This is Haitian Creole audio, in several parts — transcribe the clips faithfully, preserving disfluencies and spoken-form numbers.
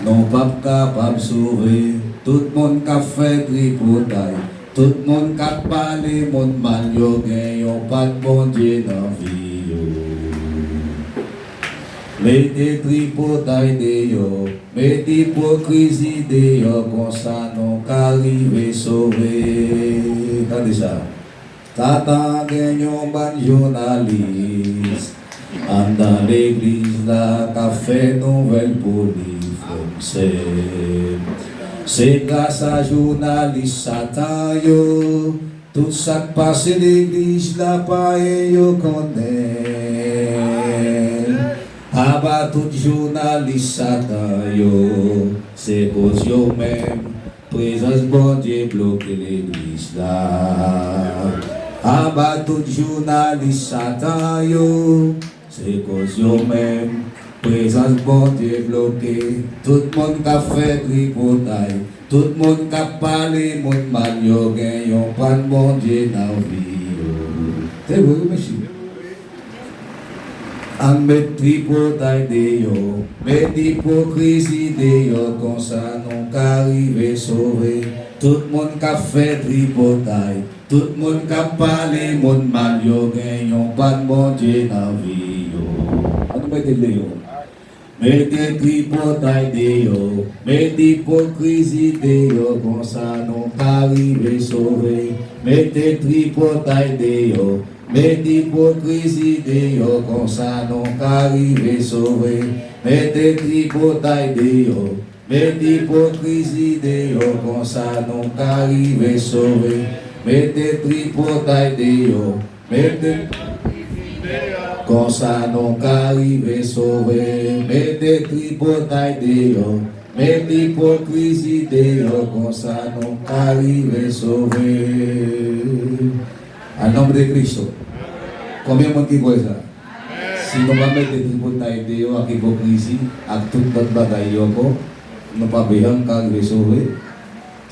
Nou p ap kapab sove. Tout moun k ap fè tripotay, tout moun k ap pale moun mal, yo gen yon pa t Bondye nan vi yo. Mete tripotay deyò, mete ipokrizi deyò, konsa nou ka rive sove. Tande sa. Satan gen yon bann jounalis anndan legliz la k ap fè nouvèl pou li, frè m, sè m. Se gras a jounalis Satan yo, tout sa k pase legliz la, payen yo konnen. Aba tout jounalis Satan yo, se koz yo menm. Prezans Bondye bloke legliz la. Aba tout jounalis Satan yo, se koz yo menm. Prezans Bondye bloke. Tout moun k ap fè tripotay, tout moun k ap pale moun mal, yo gen yon pa t Bondye nan vi yo. Se vre, wi, mesye. Ann met tripotay deyò, met ipokrizi deyò, konsa nou ka rive sove. Tout moun k ap fè tripotay, tout moun k ap pale moun mal, yo gen yon pa t Bondye nan vi yo. Ann nou mete l deyò. Mete tripotay deyò, mete ipokrizi deyò, konsa nou ka rive sove. Mete tripotay deyò, mete ipokrizi deyò, konsa nou ka rive sove. Mete tripotay deyò, mete ipokrizi deyò, konsa nou ka rive sove. Mete tripotay deyò, mete, konsa nou ka rive sove. Mete tripotay deyò, mete ipokrizi deyò, konsa nou ka rive sove. Al non de Kristo. Konbyen moun ki kwè sa? Si nou pa mete tripotay deyò ak ipokrizi ak tout lòt bagay yo ankò, nou p ap janm ka rive sove.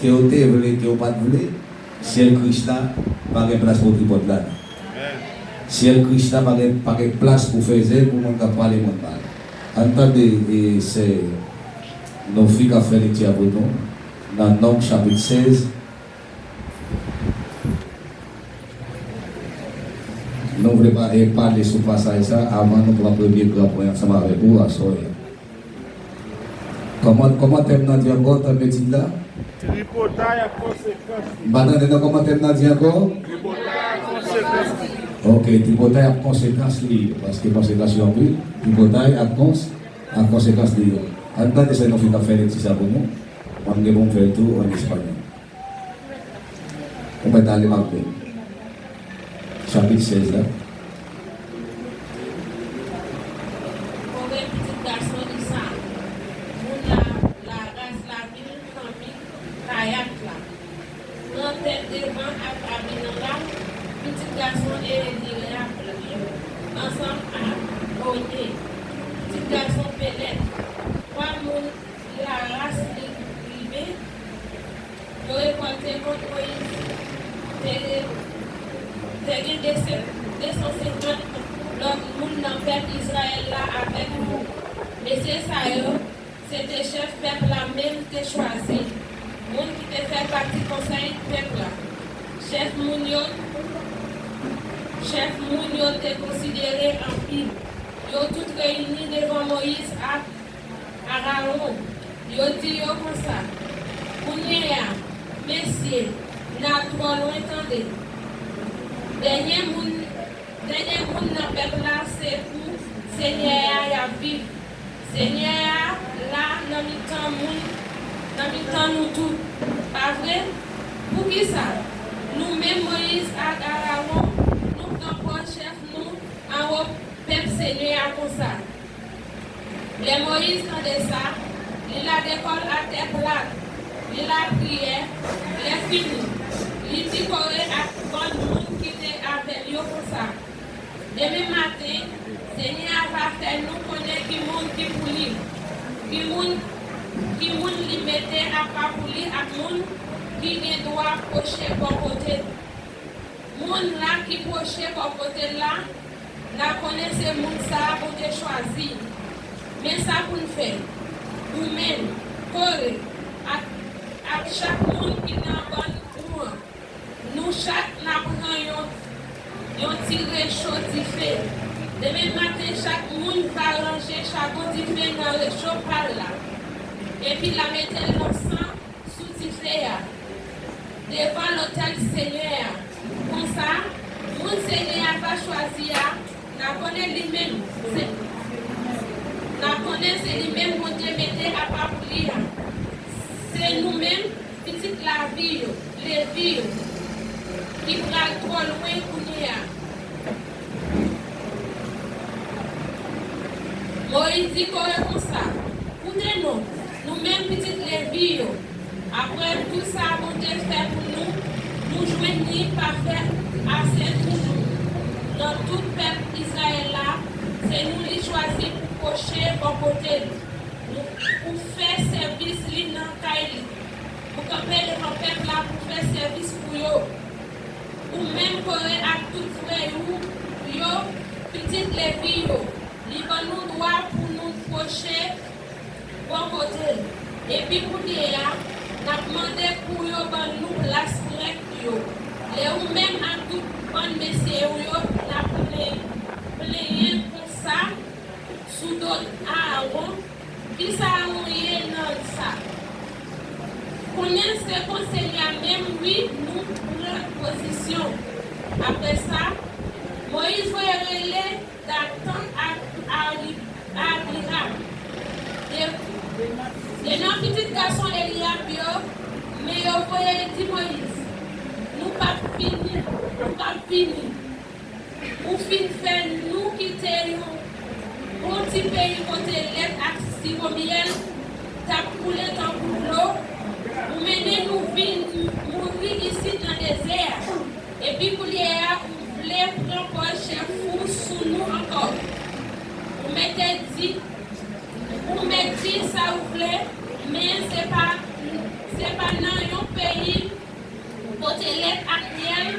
Ke w te vle, ke w pa t vle, syèl Kris la pa gen plas pou tripotay la. Syèl Kris la pa gen, pa gen plas pou fè zèl, pou moun k ap pale moun mal. Ann tande, e, sè Nofi k ap fè lekti a pou nou, nan Nonm chapit sèz. Nou vle pa-, e, pale sou pasaj sa avan nou pran premye gran pwen ansanm avèk ou aswè a. Kòman, kòman tèm nan di ankò, tèm etid la? Tripotay ak konsekans li. M pa tande non, kòman tèm nan di ankò? Tripotay ak konsekans li. Ok, tripotay ak konsekans li, paske konsekans yo anpil. Tripotay ak kons-, ak konsekans li yo. Ann tande sè Nofi k ap fè lekti sa pou nou. Mwen, m gen pou m fè l tou an espanyòl. Ou mèt ale, m ap li. Chapit sèz la. Kore, pitit gason Isan, moun la, laras lavil, fanmi Kayat la, pran tèt devan ak Abinan la, pitit gason Eliyab la, ansanm ak One, pitit gason Pelèt, twa moun laras li Riben, yo rekòlte kont Moyiz. Te, te gen de san senkant lòt moun nan pèp Izrayèl la avèk li. Mesye sa yo, se te chèf pèp la menm te chwazi, moun ki te fè pati konsèy pèp la. Chèf moun yo, chèf moun yo te konsidere anpil. Yo tout reyini devan Moyiz ak Arawon. Yo di yo konsa, kounye a, mesye, n al twò lwen tande. Dènye moun, dènye moun nan pèp la, se pou Senyè a y ap viv. Senyè a la nan mitan moun, nan mitan nou tou, pa vre? Poukisa nou menm, Moyiz ak Arawon, nou pran pòz chèf nou anwo pèp Senyè a konsa? Lè Moyiz tande sa, li lage kò l atè plat, li lapriyè, lèfini, li di Kore ak bann moun ki te avè l yo konsa, demen maten, Senyè a va fè nou konnen ki moun ki pou li, ki moun, ki moun li mete apa pou li ak moun ki gen dwa pwoche bò kote l. Moun la ki pwoche bò kote l la, n a konnen se moun sa a Bondye chwazi. Men sa pou n fè, ou menm, Kore ak, ak chak moun ki nan bann ou an. Nou chak n a pran yon, yon ti recho dife. Demen maten, chak moun va ranje chabon dife nan recho pa l la, epi l a mete lansan sou dife a devan lotèl Senyè a. Konsa, moun Senyè a va chwazi a, n a konnen li menm, se, n a konnen se li menm Bondye mete apa pou li a. Se nou menm, pitit Lavi yo, Levi yo, ki pral twò lwen kounye a. Moyiz di Kore konsa, koute non, nou menm pitit Levi yo, apre tou sa Bondye fè pou nou, nou jwenn li pafè ase toujou. Nan tout pèp Izrayèl la, se nou li chwazi pou pwoche bò kote l, pou, pou fè sèvis li nan kay li, pou kanpe devan pèp la pou fè sèvis pou yo. Ou menm Kore ak tout frè ou yo, pitit Levi yo, li ban nou dwa pou nou pwoche bò kote l. Epi kounye a, n ap mande pou yo ban nou plas prèt yo. Lè ou menm ak tout bann mesye ou yo t ap plen-, plenyen konsa sou do Aawon, kisa Aawon ye nan sa? Konnen se konsèy a menm wi nou pran pozisyon. Apre sa, Moyiz voye rele Datan ak Abi-, Abiram, de, de nan pitit gason Eliyab yo, men yo voye di Moyiz, nou p ap vini, nou p ap vini. Ou fin fè nou kite yon bon ti peyi kote lèt ak siwo myèl t ap koule tankou dlo. Ou mennen nou vin mouri isit nan dezè a. Epi kounye a, ou vle pran pòz chèf ou sou nou ankò. Ou mete di, ou mete di sa ou vle, men se pa, se pa nan yon peyi kote lèt ak myèl,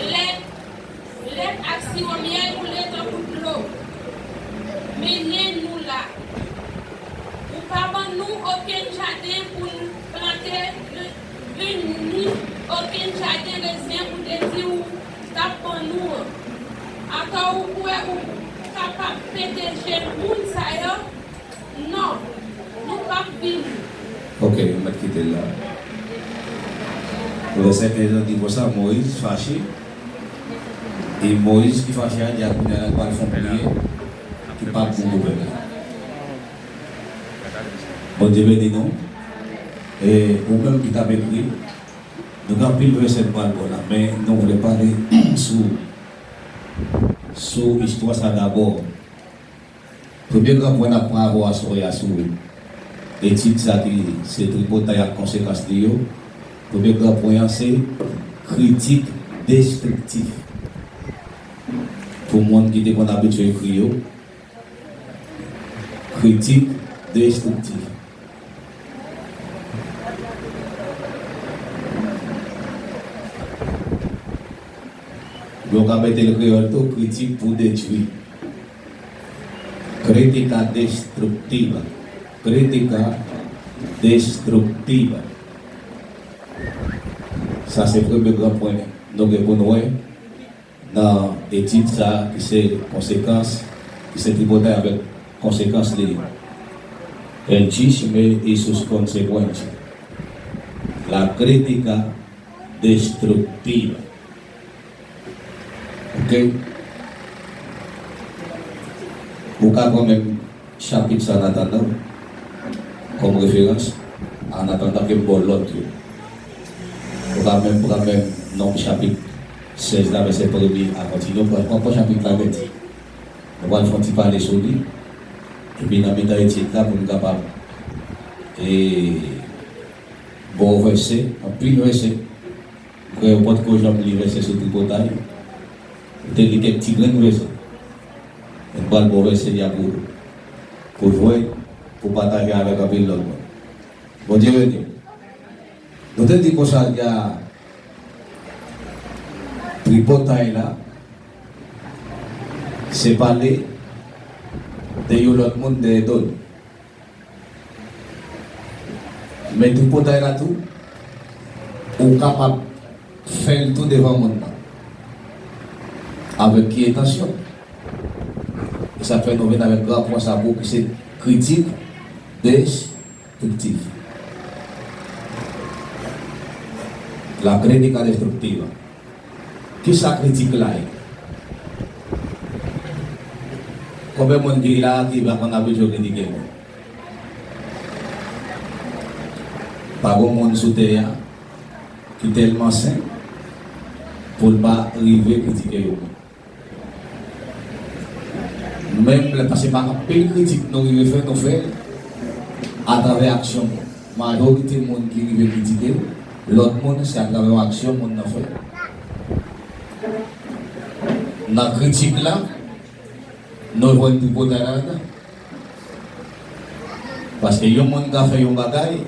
lèt, lèt ak siwo myèl koule tankou dlo. Mennen nou la. Ou pa ban nou okenn jaden pou n plante, vin ni okenn jaden rezen ou te di ou t ap ban nou an. Atò ou kwè ou kapab pete je moun sa yo? Non, nou p ap vini. Ok, yo mèt kite l la. Vèsè kenz lan di konsa, Moyiz fache. E Moyiz ki fache a di a kounye a l pral fè yon pliye ki p ap bon pou pèp la. Bondye beni nou. E ou menm ki t ap ekri, nou gen anpil vèsè nou pral ba w la, men nou vle pale sou, sou istwa sa dabò. Premye gran pwen n ap pran avè w aswè a sou etid sa ki se tripotay ak konsekans li yo. Premye gran pwen an se kritik destriktif. Pou moun ki te konn abitye ekri yo, kritik destriktif. Yo ka mete l kreyòl tou, kritik pou detwi. Crítica destructiva. Crítica destructiva. Sa se premye gran pwen nou gen pou n wè nan etid sa a ki se konsekans, ki se tripotay avèk konsekans li. El chisme y sus consecuencias. La crítica destructiva. Ok? Ou ka pran menm chapit sa an atandan kòm referans, an atandan ke m ba w lòt yo. Ou ka menm pran menm Nonb chapit sèz la, vèsè premye a kontinye, ou pran, pran chapit la nèt. Nou pral fè yon ti pale sou li. Epi nan mitan etid la, pou nou kapab, e, ba w vèsè, anpil vèsè. M kwè yo potko janm li vèsè sou tripotay. Ou te li kèk ti grenn vèsè. Men m pral ba w vèsè li a pou, pou jwe, pou pataje avèk anpil lòt moun. Bondye beni w. Nou te di konsa, gen tripotay la, se pale de yon lòt moun dèyè do l. Men tripotay la tou, ou kapab fè l tou devan moun nan. Avèk ki entansyon? E sa fè nou vin avèk gran pwen sa pou ki se kritik destriktif. La crítica destructiva. Kisa kritik la ye? Konbyen moun ki la ki pa konn abitye kritike moun? Pa gen moun sou tè a ki tèlman sen pou l pa rive kritike yon moun. Menm lè, paske pa anpil kritik nou rive fè, nou fè atravè aksyon moun. Majorite moun ki rive kritike lòt moun, se atravè yon aksyon moun nan fè. Nan kritik la, nou jwenn tripotay la ladan. Paske yon moun ka fè yon bagay,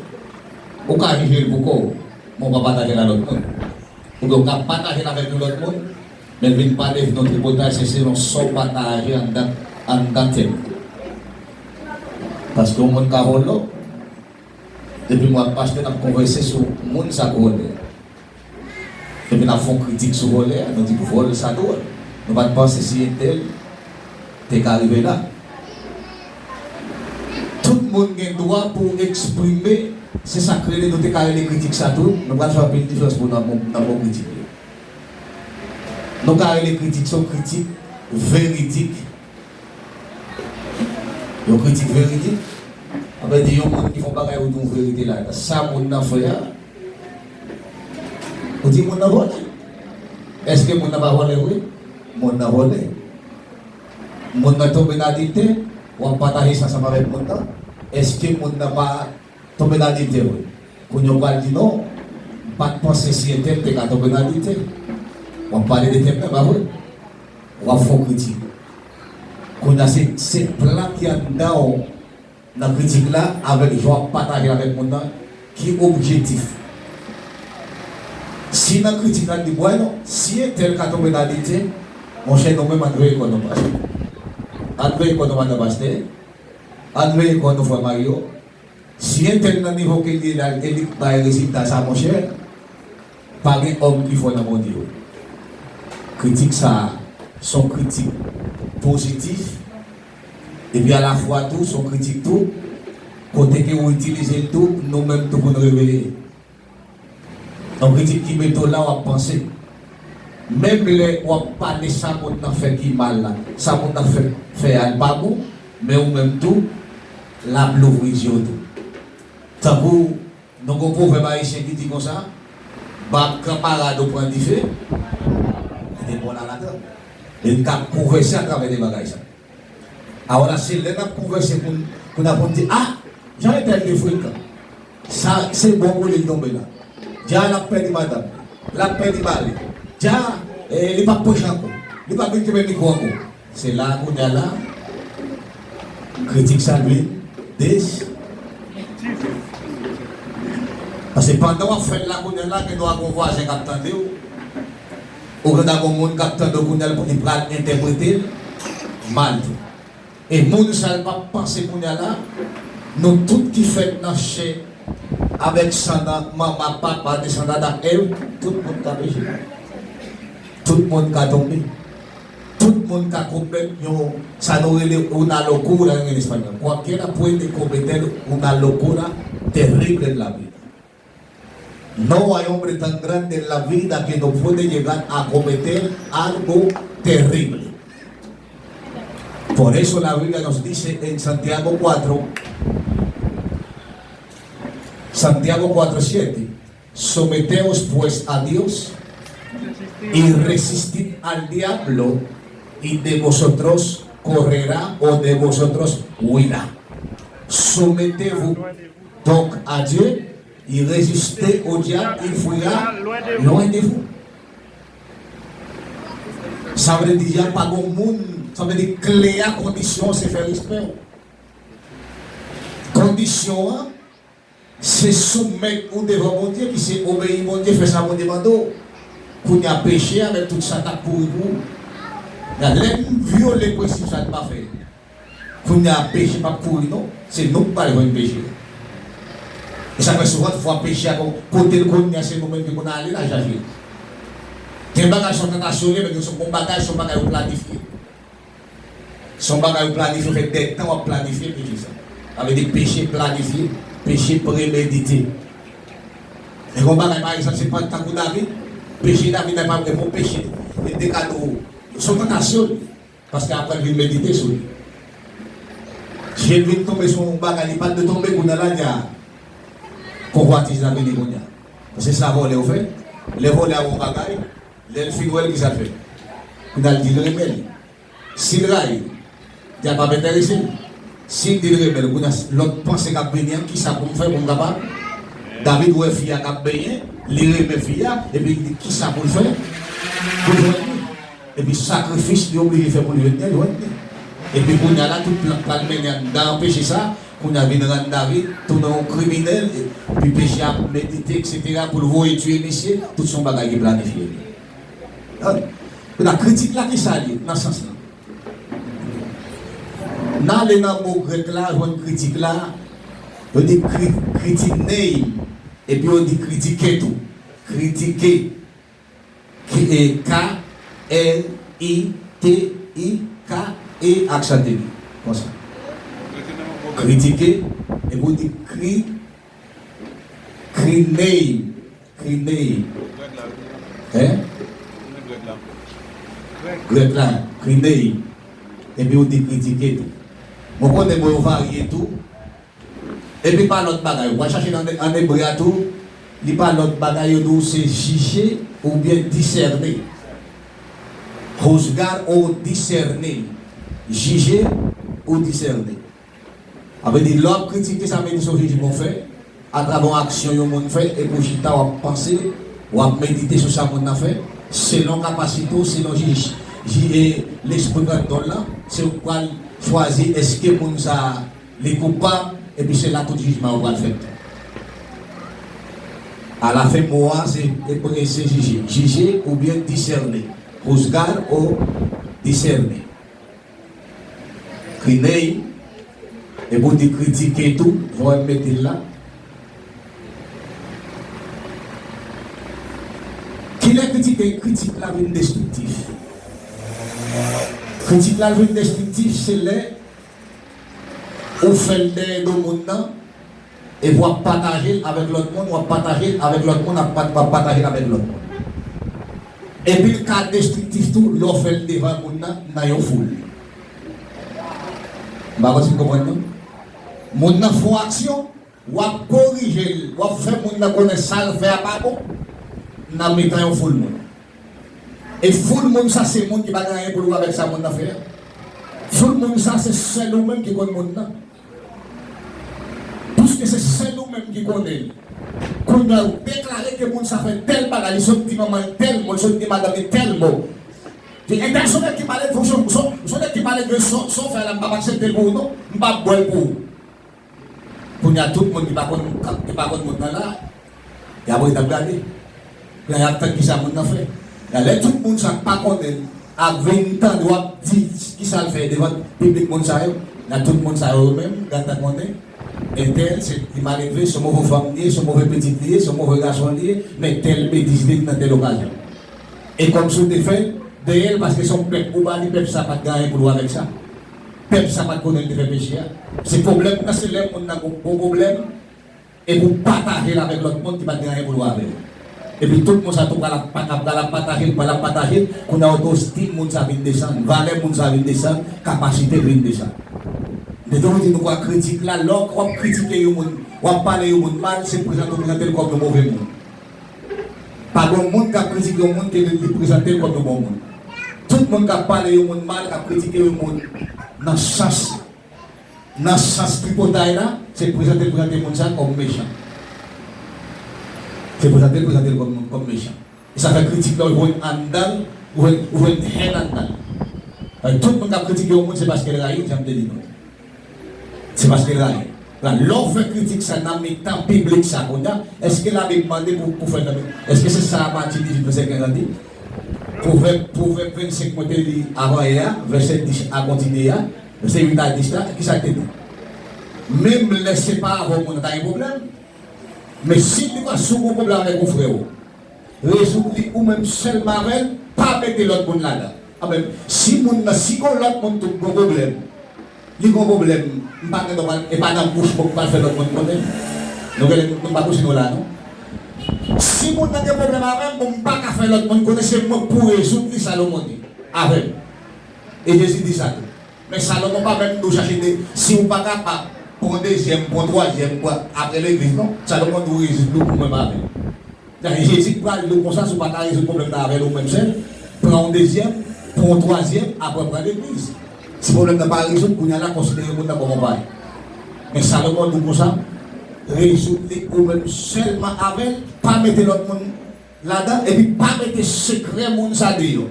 ou ka jije l pou kò w, men w pa pataje l a lòt moun. Oubyen w ka pataje l avèk yon lòt moun, men l vin pa devni yon tripotay, se selon sa w pataje anndan, anndan tèt ou. Paske yon moun ka vòlè w, epi mwen ak pastè n ap konvèse sou moun sa k vòlè. Epi n ap fè yon kritik sou vòlè a, nou di vòl sa dwòl. Nou pa t panse si entèl te ka rive la. Tout moun gen dwa pou eksprime, se sa k rele, nou te ka rele kritik sa tou, nou pral fè anpil diferans pou nan bon, nan bon kritik yo. Nou ka rele kritik sa yon kritik veridik. Yon kritik veridik, sa vle di yon moun ki fè yon bagay ou di yon verite ladan. Sa moun nan fè a, ou di moun nan vòlè. Èske moun nan pa vòlè vre? Moun nan vòlè. Moun nan tonbe nan adiltè, w ap pataje sa ansanm avèk moun nan. Èske moun nan pa tonbe nan adiltè vre? Kounye a w pral di non, m pa t panse si entèl te ka tonbe nan adiltè. W ap pale de tèm nan, pa vre? W ap fè yon kritik. Kounye a se, se plan ki anndan w nan kritik la avèk jan w ap pataje l avèk moun nan ki objektif. Si nan kritik la n di, bwè non, si entèl ka tonbe nan adiltè, monchè, nou menm ann veye kò nou, pastè. Ann veye kò nou, madan pastè. Ann veye kò nou, frè Mario. Si entèl nan nivo ke l ye la, e li bay rezilta sa, monchè, pa gen òm ki fò nan Bondye wi. Kritik sa a, se yon kritik pozitif, epi alafwa tou, se yon kritik tou, kote ke ou itilize l tou, nou menm tou pou n reveye. Yon kritik ki mete w la, w ap panse. Menm lè w ap pale sa moun nan fè ki mal la, sa moun nan fè, fè a l pa bon, men ou menm tou, l ap louvri je w tou. Tankou, nou gen yon pwovèb ayisyen ki di konsa, bab kanmarad ou pran dife, li te bon la ladan. E n ka konvèse atravè de bagay sa. Awè la, se lè n ap konvèse pou n, pou n ap di, a, jan entèl te frekan. Sa, se bon pou li, li tonbe la. Dja l ap pèdi madanm. L ap pèdi mari. Dja, eh, li p ap preche ankò. Li p ap vin kenbe mikwo ankò. Se la, kounye a la, kritik sa vin des. Paske pandan w ap fè l la, kounye a la, gen dwa gen yon vwazen k ap tande w. Ou gen dwa gen yon moun k ap tande w kounye a, li pral entèprete l mal tou. E moun sa l p ap panse kounye a la, nou tout ki fèt nan chè avèk san nan manman, papa, desandan Adan, Èv, tout moun ka peche. Tout moun ka tonbe. Tout moun ka komèt yon, sa nou rele una locura en español. Cualquiera puede cometer una locura terrible en la vida. No hay hombre tan grande en la vida que no puede llegar a cometer algo terrible. Por eso la Biblia nos dice en Santiago cuatro, Santiago cuatro siete, someteos pues a Dios y resistid al diablo y de vosotros correrá o de vosotros huirá. Soumettez-vous donc à Dieu, y résistez au diable, il fuira loin de vous. Sa vle di, y a pa gon moun, sa vle di, kle a, kondisyon an, se fè respè w. Kondisyon an, se soumèt ou devan Bondye, ki se obeyi Bondye, fè sa Bondye mande w. Kounye a, peche avèk tout sa k ap kouri pou ou. Lè n vyole prensip sa, n pa fè l. Kounye a, peche p ap kouri non, se nou k pral jwenn peche. E sa fè souvan fwa peche a kon kote l kounye a, se nou menm ki konn ale la chache. Gen bagay se yon tantasyon li ye, men se yon bagay, se yon bagay ou planifye. Se yon bagay ou planifye, fè dètan w ap planifye peche sa. Sa vle di peche planifye, peche premedite. E yon bagay, pa egzanp, se pa tankou David, peche David la pa vre, bon peche. Li te ka di w, se yon tantasyon li. Paske apre l vin medite sou li. Je l vin tonbe sou yon bagay, li pa t dwe tonbe kounye a la, di a, konvwatiz la vini kounye a. Paske sa vòlè yo fè. Lè vòlè a wè yon bagay, lè l fin wè l, kisa l fè? Kounye a l di l renmen l. Si l rayi, di a p ap enterese l. Si l di l renmen l, kounye a lòt panse k ap vini an, kisa pou m fè pou m kapab? David wè fi a k ap benyen, li renmen fi a, epi li di kisa pou l fè pou l jwenn li. Epi sakrifis li oblije fè pou l jwenn li, jwenn li. Epi kounye a la, tout plan pral mennen anndan peche sa, kounye a vin rann David tounen yon kriminèl, epi peche a ap medite, etsetera, pou l voye tiye misye, tout se yon bagay ki planifye li. Kounye a, kritik la, kisa li ye nan sans lan? N ale nan mo grèk la, jwenn kritik la, yo di kri, kritinei, epi yo di kritike tou. Kritike. K, e, K, R, I, T, I, K, E, aksan aigu. Konsa. Kritike, epi w di kri, krinei, krinei. Hein? Grèk la, krinei. Epi w di kritike tou. Mwen konnen mo yo varye tou. Epi pa lòt bagay. W al chache nan, an ebre a tou, li pa lòt bagay, yo di w se jije oubyen disène. Juzgar o discernir. Jije ou disène. Sa vle di, lè w ap kritike, sa vle di se yon jijman w fè, atravè yon aksyon yon moun fè, epi w chita, w ap panse, w ap medite sou sa moun nan fè, selon kapasite w, selon jij, jij, e, lespri grandon w lan, se ou k pral chwazi èske moun sa a li koupab, epi se la tout jijman yo pral fèt. Alafen mo a, se, e, se jije. Jije oubyen disène. Juzgar o discernir. Krinei, epi w di kritike tou, jan w wè m mete l la. Kilè kritike, kritik la vin destriktif? Kritik la vin destriktif, se lè ou fè l dèyè do moun nan, epi w ap pataje l avèk lòt moun, w ap pataje l avèk lòt moun, ap pat-, w ap pataje l avèk lòt moun. Epi l ka destriktif tou lè w fè l devan moun nan, nan yon foul. M pa konn si n konprann non. Moun nan fè yon aksyon, w ap korije l, w ap fè moun nan konnen sa l fè a pa bon, nan mitan yon foul moun. E foul moun sa se moun ki pa gen anyen pou l wè avèk sa moun nan fè a. Foul moun sa se sèl ou menm ki konn moun nan. Piske se sèl ou menm ki konnen l. Kounye a, ou deklare ke moun sa fè tèl bagay, li sot di manman l tèl mo, li sot di madanm li tèl mo. Di, entèl se yon nèg ki pale, se yon, se yon, se yon nèg ki pale de sa, sa w fè la, m p ap aksepte l pou ou non, m p ap bwè l pou ou. Kounye a, tout moun ki pa konn, ki pa konn moun nan la, y ap ret ap gade. Kounye a, y ap tann kisa moun nan fè. Lè tout moun sa k pa konnen l ap vin tande w ap di kisa l fè devan piblik moun sa yo, la tout moun sa yo menm, gentan konnen, entèl, se li maledve, se yon move fanm li ye, se yon move pitit li ye, se yon move gason li ye, men tèl betiz li nan tèl okazyon. E kòmsi w te fè dèyè l, paske se yon pèp ou ba li, pèp sa pa t gen anyen pou l wè avèk sa. Pèp sa pa t konnen l te fè peche a. Se pwoblèm nan, se lè moun nan gon gwo pwoblèm, epi w pataje l avèk lòt moun ki pa t gen anyen pou l wè avè l. Epi tout moun sa tou pral ap pa-, pral ap pataje l, pral ap pataje l, kounye a oto estim moun sa vin desann, valè moun sa vin desann, kapasite l vin desann. M te toujou di nou kwa kritik la, lè w ap kritike yon moun, w ap pale yon moun mal, se prezante w prezante l kòm yon move moun. Pa gen yon moun k ap kritike yon moun ke li prezante l kòm yon bon moun. Tout moun k ap pale yon moun mal, k ap kritike yon moun nan sans, nan sans tripotay la, se prezante l prezante moun sa kòm mechan. Se prezante l prezante l kòm, kòm mechan. E sa fè kritik la, ou jwenn anndan l, ou jwenn, ou jwenn hèn anndan l. Paske tout moun k ap kritike yon moun, se paske l rayi l, jan m te di nou. Se paske l rayi. Lè w fè kritik sa nan mitan piblik sa kounye a, èske Labib mande pou, pou fè l nan mitan? Èske se sa Matin dizwit vèsè kenz la di? Pwovèb, Pwovèb vennsenk mwen te li avanyè a, vèsè dis a kontinye a, Se uit a dis la, kisa l te di? Menm lè se pa avè w moun nan ta gen pwoblèm, men si li pa, si w gen pwoblèm avèk yon frè w, rezoud li ou menm sèlman avè l, pa mete lòt moun ladan. Anben, si moun nan, si gon lòt moun tou gon pwoblèm, li gon pwoblèm, m pa gen dwa, e pa nan bouch mwen pou m al fè lòt moun konnen. Nou genlè, nou pa kontinye la, non? Si moun nan gen pwoblèm avè m, bon, m pa ka fè lòt moun konnen, se mwen k pou rezoud li, Salomon di, avè m. E Jezi di sa tou. Men Salomon pa menm di w chache de, si w pa kapab, pran yon dezyèm, pran yon twazyèm, pran apre legliz, non. Salomon di w rezoud li ou menm avè l. Jezi pral di w konsa, si w pa ka rezoud pwoblèm nan avè l ou menm sèl, pran yon dezyèm, pran yon twazyèm, apre pran legliz. Si pwoblèm nan pa rezoud, kounye a la konsidere moun nan kòm yon pay. Men Salomon di w konsa, rezoud li ou menm sèlman avè l, pa mete lòt moun ladan, epi pa mete sekrè moun sa deyò.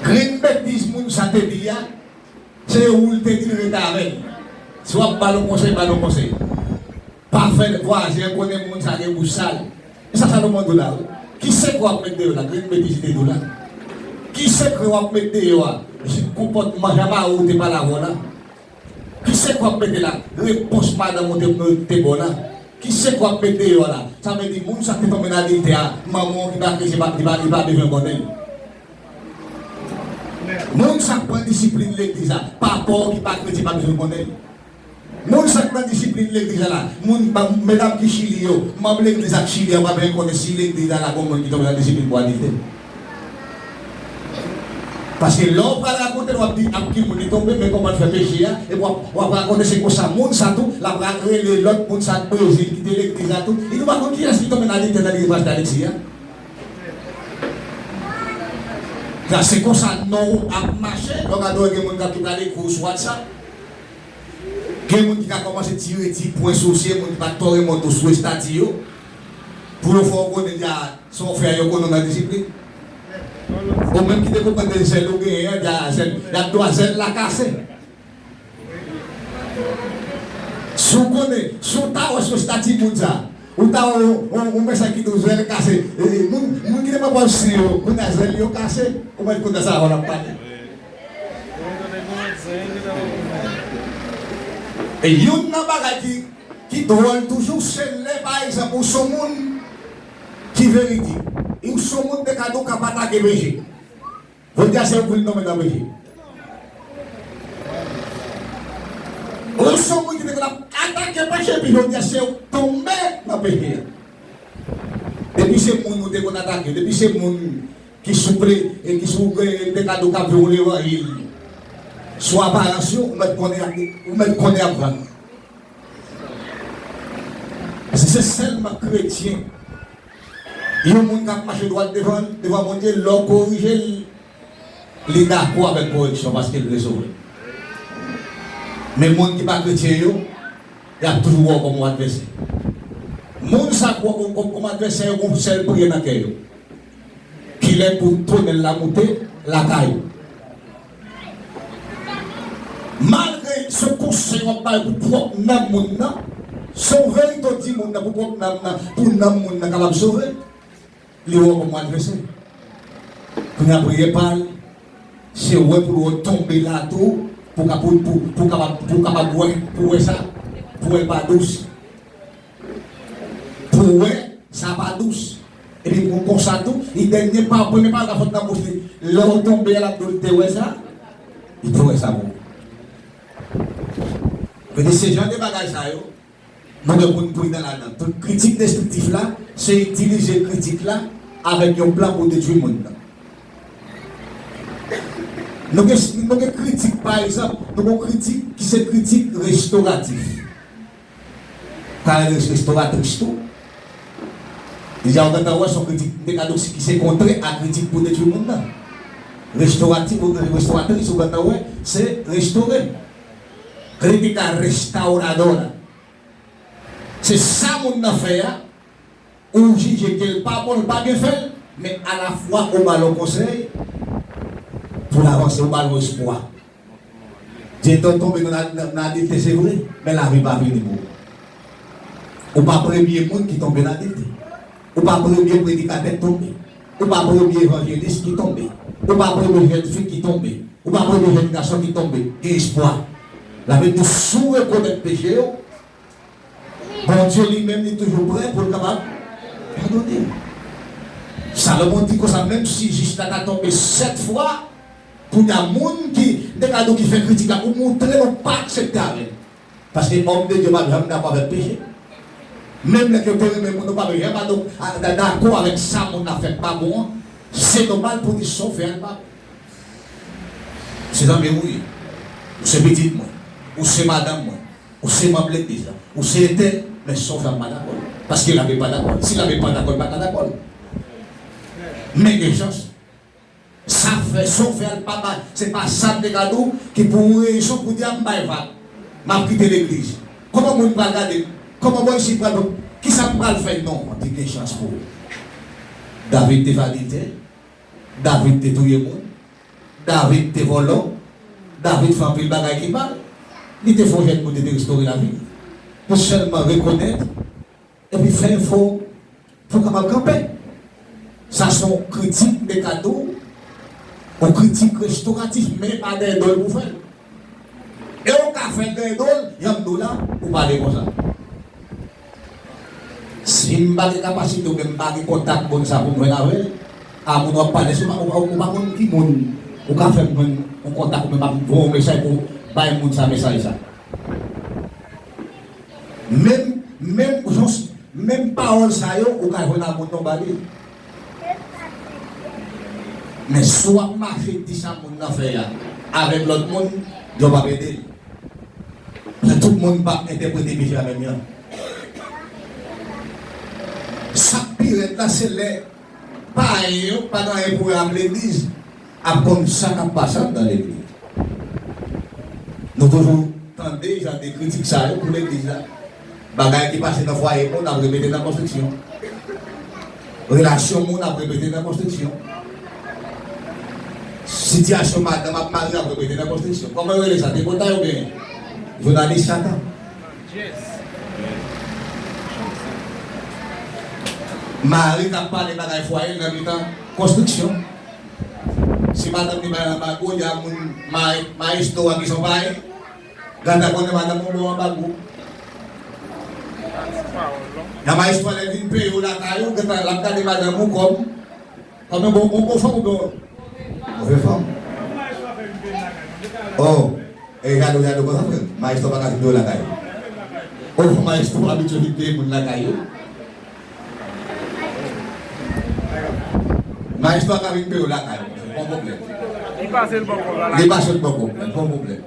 Grenn betiz moun sa te di a, se ou l te di l rete avè l. Si w ap ba l yon konsèy, ba l yon konsèy. Pa fè vwazen an konnen moun sa gen bouch sal. E sa Salomon di w la, wi. Ki sekrè w ap met deyò la? Grenn betiz li te di w la. Ki sekrè w ap met deyò a? Konpòtman jan mari w te pale avè w la. Ki sekrè w ap mete la? Repons madanm ou te, te ba w la. Ki sekrè w ap met deyò la? Sa vle di, moun sa k te tonbe nan adiltè a, manman w ki pa kretyen, pa, li pa, li pa bezwen konnen l. Moun sa k pran disiplin legliz la, papa w ki pa kretyen pa bezwen konnen l. Moun sa k pran disiplin legliz la la, moun, pa, medam ki Chili yo, manm legliz ak Chili a pa bezwen konnen si legliz la la gon moun ki tonbe nan disiplin pou adiltè. Paske lè w pral rakonte l, w ap di ak ki moun li tonbe, men kòman l fè peche a, epi w ap, w ap rakonte se konsa moun sa tou, l ap ra-, rele lòt moun sa k Brezil, ki te legliz la tou. Li tou pa konn kiyès ki tonbe nan adiltè nan legliz pastè Alexis a. Sa se konsa non w ap mache, lè w gade w gen moun k ap ki pral ekri w sou WhatsApp. Gen moun ki ka kòmanse tire ti pwen sou sye moun ki pa t twò renmen w tou sou estati yo. Pou yo fè w konnen di a, sa w fè a, yo konnen w nan disiplin. Ou menm ki te konprann de zèl ou genyen an, di a, zèl, y ap di w a zèl la kase. Si w konnen, si w ta wè sou estati moun sa, ou ta wè yon, yon, yon mesaj ki di w zèl kase, e, moun, moun ki te pran pòz sye yo, kounye a zèl yo kase, ou mèt kounye a sa w ap pale. E youn nan bagay ki, ki dwòl toujou, se lè, pa egzanp, ou se yon moun ki veridik, e ou se yon moun te ka di w k ap atake peche. Jodi a, se ou k vin tonbe nan peche. Ou se yon moun ki te konn ap atake peche, epi jodi a, se ou k tonbe nan peche a. Depi se moun ou te konn atake, depi se moun ki souple e ki sou, e te ka di w k ap viv yon levanjil sou aparans yo, ou mèt konnen, ou mèt konnen ap vann. Paske se sèlman kretyen, yon moun k ap mache dwat devan, devan Bondye, lè w korije l, li dakò avèk koreksyon paske l vle sove. Men moun ki pa kretyen yo, y ap toujou wè w kòm yon advèsè. Moun sa k wè w kòm, kòm, kòm advèsè yo, gon sèl priyè nan kè yo. Kilè pou tonnè l la moute lakay ou? Malgre se konsèy w ap bay pou pwòp nanm moun nan, se yon verite w di moun nan pou pwòp nanm nan, pou nanm moun nan kapab sove, li wè w kòm yon advèsè. Kounye a priyè pa l, se wè pou l wè w tonbe la tou, pou ka, pou, pou, pou kapab, pou kapab wè, pou wè sa, pou wè l pa dous. Pou wè, sa pa dous. Epi pou konsa tou, li dènye pa, premye paragras sot nan bouch li. Lè w tonbe a, l ap di w li te wè sa. Li te wè sa bon. Vle di se jan de bagay sa yo, nou gen pou n pridan ladan. Tout kritik destriktif la, se itilize kritik la avèk yon plan pou detwi moun nan. Nou gen, nou gen kritik, pa egzanp, nou gen kritik ki se kritik restoratif. Ka rele restoratris tou. Deja, ou gentan wè, se yon kritik, m te ka di w ki se kontrè a kritik pou detwi moun nan. Restoratif, ou restoratris, ou gentan wè, se restore. Kritika restauradora. Se sa moun nan fè a, ou jije ke l pa bon, l pa byen fè l, men alafwa ou ba l yon konsèy pou l avanse, ou ba l yon espwa. Dieudonne tonbe nan, nan, nan adiltè, se vre, men lavi pa fini pou ou. Ou pa premye moun ki tonbe nan adiltè. Ou pa premye predikatè k tonbe. Ou pa premye evanjelis ki tonbe. Ou pa premye jèn fi ki tonbe. Ou pa premye jèn gason ki tonbe, gen espwa. Sa vle di, si w rekonèt peche w, Bondye li menm, li toujou prè pou l kapab padone w. Salomon di konsa, menm si jis la ta tonbe sèt fwa, kounye a, moun ki, m te ka di w, ki fè kritik la, ou montre l ou pa aksepte avè l. Paske òm de Dye pa janm dakò avèk peche. Menm lè ke yo te renmen moun, yo pa janm dakò avèk sa moun nan fè k pa bon an. Se nòmal pou di sa w fè a l pa bon. Se zanmi w ou ye. Ou se pitit mwen. Ou se madanm mwen. Ou se manm legliz la. Ou se entèl, men sa w fè a m pa dakò. Paske Labib pa dakò. Si Labib pa dakò, l pa ka dakò. Men gen chans. Sa fè, sa w fè a l pa ba, se pa sa m te ka di w ki pou yon rezon pou di a m bay vag. M ap kite legliz. Kòman moun pral gade m? Kòman bò isit pral, kisa m pral fè? Non, di gen chans pou ou. David te fè adiltè. David te touye moun. David te vòlò. David fè anpil bagay ki mal. Li te fè yon jèn moun, li te restore lavi l. Pou sèlman rekonèt epi fè efò pou w kapab kanpe. Sa se yon kritik m te ka di w, yon kritik restoratif, men pa dèyè do l pou w fè l. E w ka fè l dèyè do l, jan m di w la, ou pale konsa. Si m pa gen kapasite oubyen m pa gen kontak moun sa pou m jwenn avè l, a moun w ap pale sou, ou pa, ou pa konn ki moun ou ka fè m jwenn yon kontak oubyen m ap voye yon mesaj pou bay moun sa mesaj sa. Menm, menm, menm pawòl sa yo, ou ka jwenn a moun nan w pale. Men si w ap mache di sa moun nan fè a avèk lòt moun, Dye p ap ede l. Paske tout moun p ap entèprete peche a menm jan. Sa k pi rèd la, se lè payen yo pa gen anyen pou wè ak legliz, ap konn sa k ap pase anndan legliz. Nou toujou tande jan de kritik sa yo pou legliz la. Bagay ki pase nan fwaye moun ap repete nan konstriksyon. Relasyon moun ap repete nan konstriksyon. Sitiyasyon madanm ak mari ap repete nan konstriksyon. Kòman yo rele sa? Tripotay oubyen jounalis Satan? Mari k ap pale bagay fwaye l nan mitan konstriksyon. Si madanm li bay anbago, y a moun ma-, maestro a ki se yon payen. Gad a konnen madanm ou ba w anbago. Y a maestro a lè vin peye w lakay ou, gentan l ap gade madanm ou kòm, kòm yon bon, yon bon fanm oubyen yon move fanm. Oh, e jalo, jalo konsa frè m. Maestro pa ka vin peye w lakay ou. Oh, maestro abitye vin peye moun lakay yo. Maestro a ka vin peye w lakay ou, pa yon pwoblèm. Li pase l bò kò la. Li pase l bò kò, pa yon pwoblèm.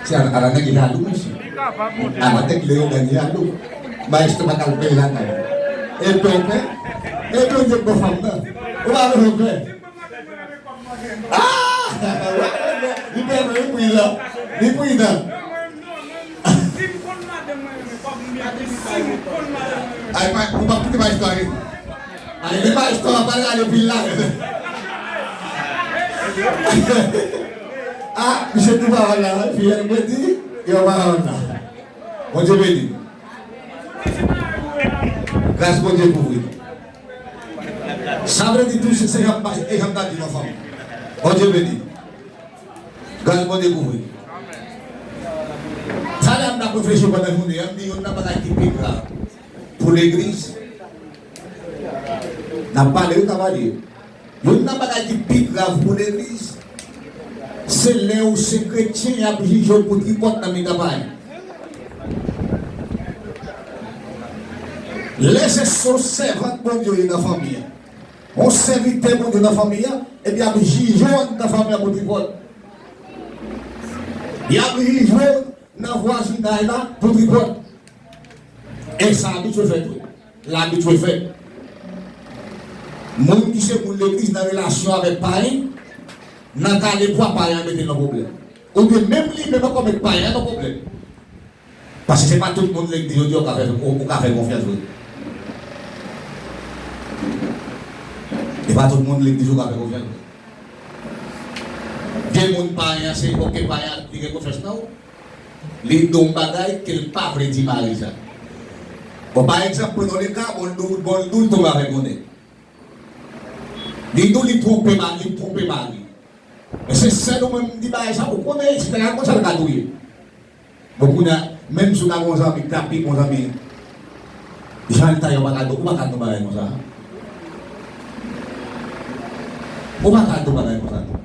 Se ala, ala nèg jalou, mesye. Li kapab, monchè. Ala nèg Leyogàn jalou. Maestro pa ka al peye lakay ou. Epi w pè? Epi w di bon fanm nan. Ou pa bezwen pè. Ah! Li pè vre, li pridan. Li pridan. Ay, pa, ou pa kite maestro ale. Ale, men maestro a pral rale pil la. Ah, misye di pawòl la, wi, fiyèl mwen di, yo pawòl la. Bondye beni. Gras Bondye kouvri nou. Sa vle di tou, se, se jan m pa, e jan m ta di nan fanmi. Bondye beni. Gras Bondye kouvri. Talè a m t ap reflechi pandan jounen an, m di youn nan bagay ki pi grav pou legliz. N ap pale, wi, kavalye. Youn nan bagay ki pi grav pou legliz, se lè ou se kretyen, y ap jije w pou tripòt nan mitan payen. Lè se, se yon sèvant Bondye w ye nan fanmi an, yon sèvitè Bondye nan fanmi an, epi y ap jije w anndan fanmi an pou tripòt. Y ap jije w nan vwazinay la pou tripòt. E sa abitye fèt wi. L abitye fèt. Moun ki se moun legliz nan relasyon avèk payen, nan kale pwa payen an mete l nan pwoblèm. Oubyen menm li menm ankò met payen an nan pwoblèm. Paske se pa tout moun legliz yo di ou ka fè, ou, ou ka fè konfyans vre. Se pa tout moun legliz ou ka fè konfyans vre. Gen moun payen an se, oke, payen an li gen konfyans nan ou. Li di w yon bagay ke l pa vle di mari sa. Bon, pa egzanp, pran yon leka, bon, l di w, bon, l di w l tonbe avèk yon nèg. Li di w li twonpe ma-, li twonpe mari. Men se sèl ou mwen m di bagay sa, ou konnen, si te ka konsa l ka touye. Bon, kounye a, menm si w ta gen yon zanmi, ki ta pi bon zanmi, jan l ta ye, ou pa ka di, ou pa ka di yon bagay konsa. Ou pa ka di yon bagay konsa, non.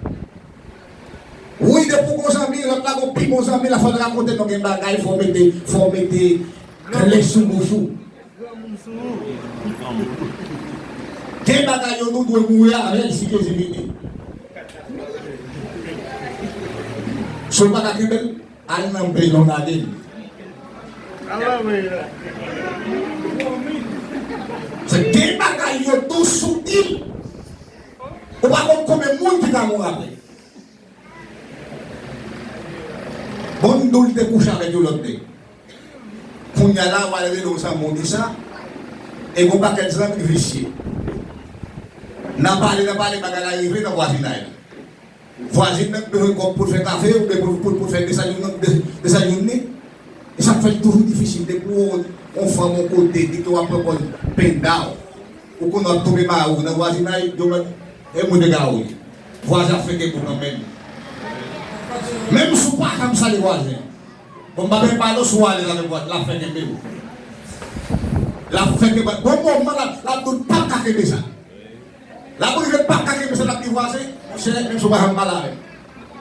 Wi, depi w gon zanmi, lòt la gon pi bon zanmi, la fò l rakonte nou gen bagay, fò w mete, fò w mete kle sou bouch ou. Gen bagay yo nou dwe mouri avè l si Jezi vini. Si w pa ka kenbe l, al nan beny w gade l. Se gen bagay yo dous sou di l. Ou pa konn konbyen moun ki ka mouri apre. Bon, m di w li te kouche avèk yon lòt nèg. Kounye a la, w al rele yon zanmi w di sa, e gon pakèt zanmi visye. Nan pale, nan pale, bagay la rive nan vwazinay la. Vwazin nan bezwen kòb pou l fè kafe, oubyen pou, pou, pou l fè desann youn nan, de-, desann youn ni. E sa k fè l toujou difisil. Depi w wè yon fanm yon kote, di ke w ap pran pòz penda w, ou konnen w ap tonbe mari w nan vwazinay, yo mèt, e moun de gawo li. Vwazen ap fenke bouk nan men l. Menm si w pa janm salye vwazen an. Bon, m pa menm pale w si w alèz avèk vwazen, l ap fè kenbe w. L ap fè kenbe w. Bon, moman l ap, l ap di w l p ap ka kenbe sa. L ap rive l p ap ka kenbe sa, l ap di vwazen, monchè, menm si w pa janm pale avè m.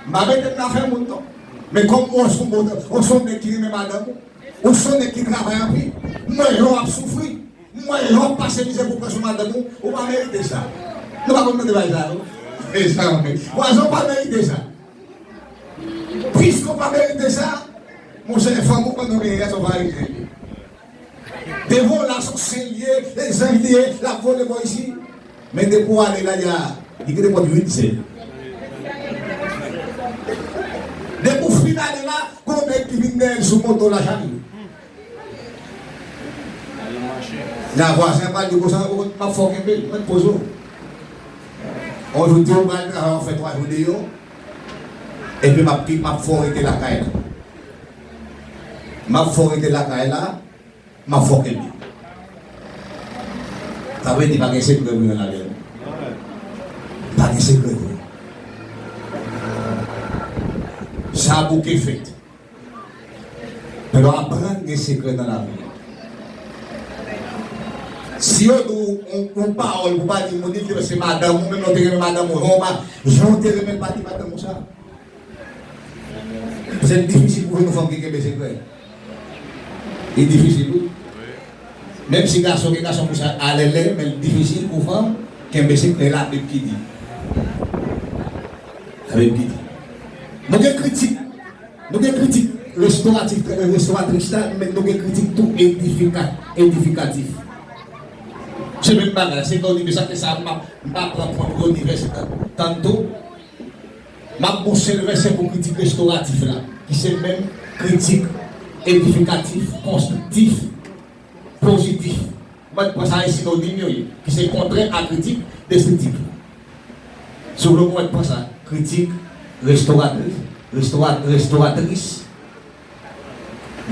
M pa mete m nan afè moun, non. Men kòm ou se yon bon, ou se yon nèg ki renmen madanm ou, ou se yon nèg ki travay anpil, m wè jan w ap soufri, m wè jan w ap pase mizè pou pran sou madanm ou, ou pa merite sa. Nou pa konn tande bagay sa yo. Mezanmi, vwazen w pa merite sa. Piske w pa merite sa, monchè, fanm ou pran nan men yè, se yon farizyen li ye. Devan w la, se yon sen li ye, e zanj li ye, l ap vole bò isi. Men depi w ale la, li a, li kite pòt uit zen. Depi w fin ale la, gon nèg ki vin dèyè l sou moto la, chak jou. Nan vwazen pa di konsa, m ap fè w kenbe l, mwen poze w. On jou di w pral travay, w ap fè twa jou deyò, epi m ap, m ap fè w rete lakay la. M ap fè w rete lakay la, m ap fè w kenbe. Sa vle di pa gen sekrè pou youn avè l. Pa gen sekrè pou youn. Sa bouke fèt. Men w aprann gen sekrè nan lavi a. Si yo di w yon, yon pawòl pou pa di moun, li se madanm ou, menm lè w te renmen madanm ou, jan w pa, jan w te renmen l, pa di madanm ou sa. Se difisil pou jwenn yon fanm ki kenbe sekrè. Li difisil, wi. Menm si gason gen gason pou sa alèlè, men li difisil pou fanm kenbe sekrè, Labib ki di. Labib ki di. Nou gen kritik. Nou gen kritik restoratif, restoratris la, men nou gen kritik tou edifika-, edifikatif. Se menm bagay la, se nan inivèsite sa, m pa, m pa pran pwen pou inivèsite tanto. M ap ba w sèl vèsè pou kritik restoratif la, ki se menm kritik edifikatif, konstriktif, pozitif. Ou mèt pran sa e sinonim yo ye, ki se kontrè a kritik destriktif. Si w vle ou mèt pran sa, kritik restoratris, restora-, restoratris,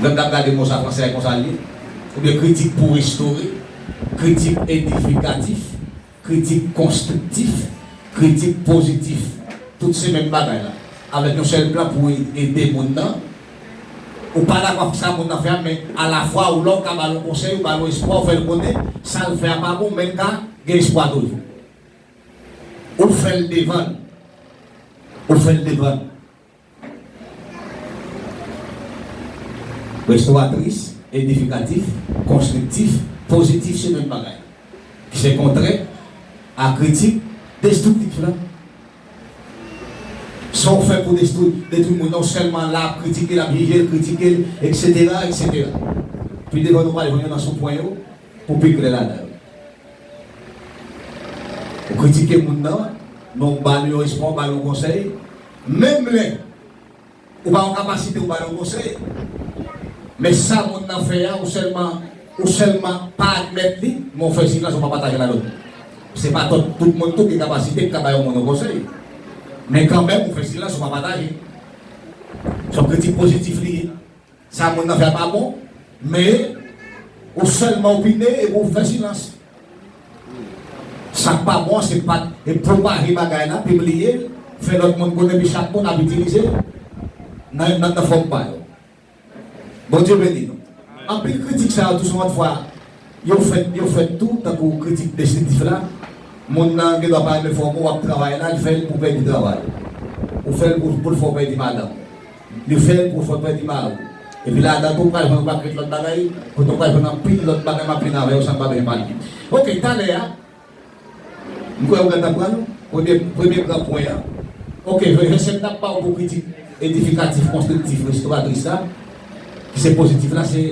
m t ap gade mo sa fransè a konsa l ye, oubyen kritik pou restore, kritik edifikatif, kritik konstriktif, kritik pozitif. Tout se menm bagay la. Avèk yon sèl plan pou e-, ede moun nan. Ou pa dakò avèk sa moun nan fè a, men alafwa ou lè w ka ba l yon konsèy, ou ba l yon espwa, ou fè l konnen sa l fè a pa bon, men l ka gen espwa toujou. Ou fè l devan l. Ou fè l devan l. Restoratris, edifikatif, konstriktif, pozitif se menm bagay. Ki se kontrè a kritik destriktif la. Sa w fè pou destwi, detwi moun nan, w sèlman la ap kritike l, ap jije l, kritike l, etsetera, etsetera. Pi devan nou pral jwenn yo nan sou pwen yo pou pi klè ladan yo. Ou kritike moun nan, men w ba l yon espwa, w ba l yon konsèy. Menm lè ou pa yon kapasite, ou ba l yon konsèy. Men sa moun nan fè a, ou sèlman, ou sèlman pa admèt li, men w fè silans, ou pa pataje l avè l. Se pa tout, tout moun tou ki kapasite ki ka bay yon moun yon konsèy. Men kanmenm, ou fè silans, ou pa pataje. Se yon kritik pozitif li ye. Sa moun nan fè a pa bon, men ou sèlman opine epi ou fè silans. Sa k pa bon, se pa t, e pwopaje bagay la, pibliye l, fè lòt moun konnen, epi chak moun ap itilize nan, nan, nan fòm pa yo. Bondye beni nou. Anpil kritik sa yo tou, sou yon fwa, yo fèt, yo fèt tou, tankou kritik destriktif la. Moun nan gen dwa pa renmen fè yon mo, w ap travay la, l fè l pou pèdi travay. Ou fè l pou, pou l fè w pèdi madanm. Li fè l pou fè w pèdi mari. Epi ladan tou, w pral jwenn yon pakèt lòt bagay, kote w pral jwenn anpil lòt bagay m ap vin avè yo san m pa bezwen pale. Oke, talè a, m kwè ou gentan pran l. Premye, premye gran pwen an. Oke, vè-, vèsè m t ap ba w pou kritik edifikatif, konstriktif, restoratris la, ki se pozitif la, se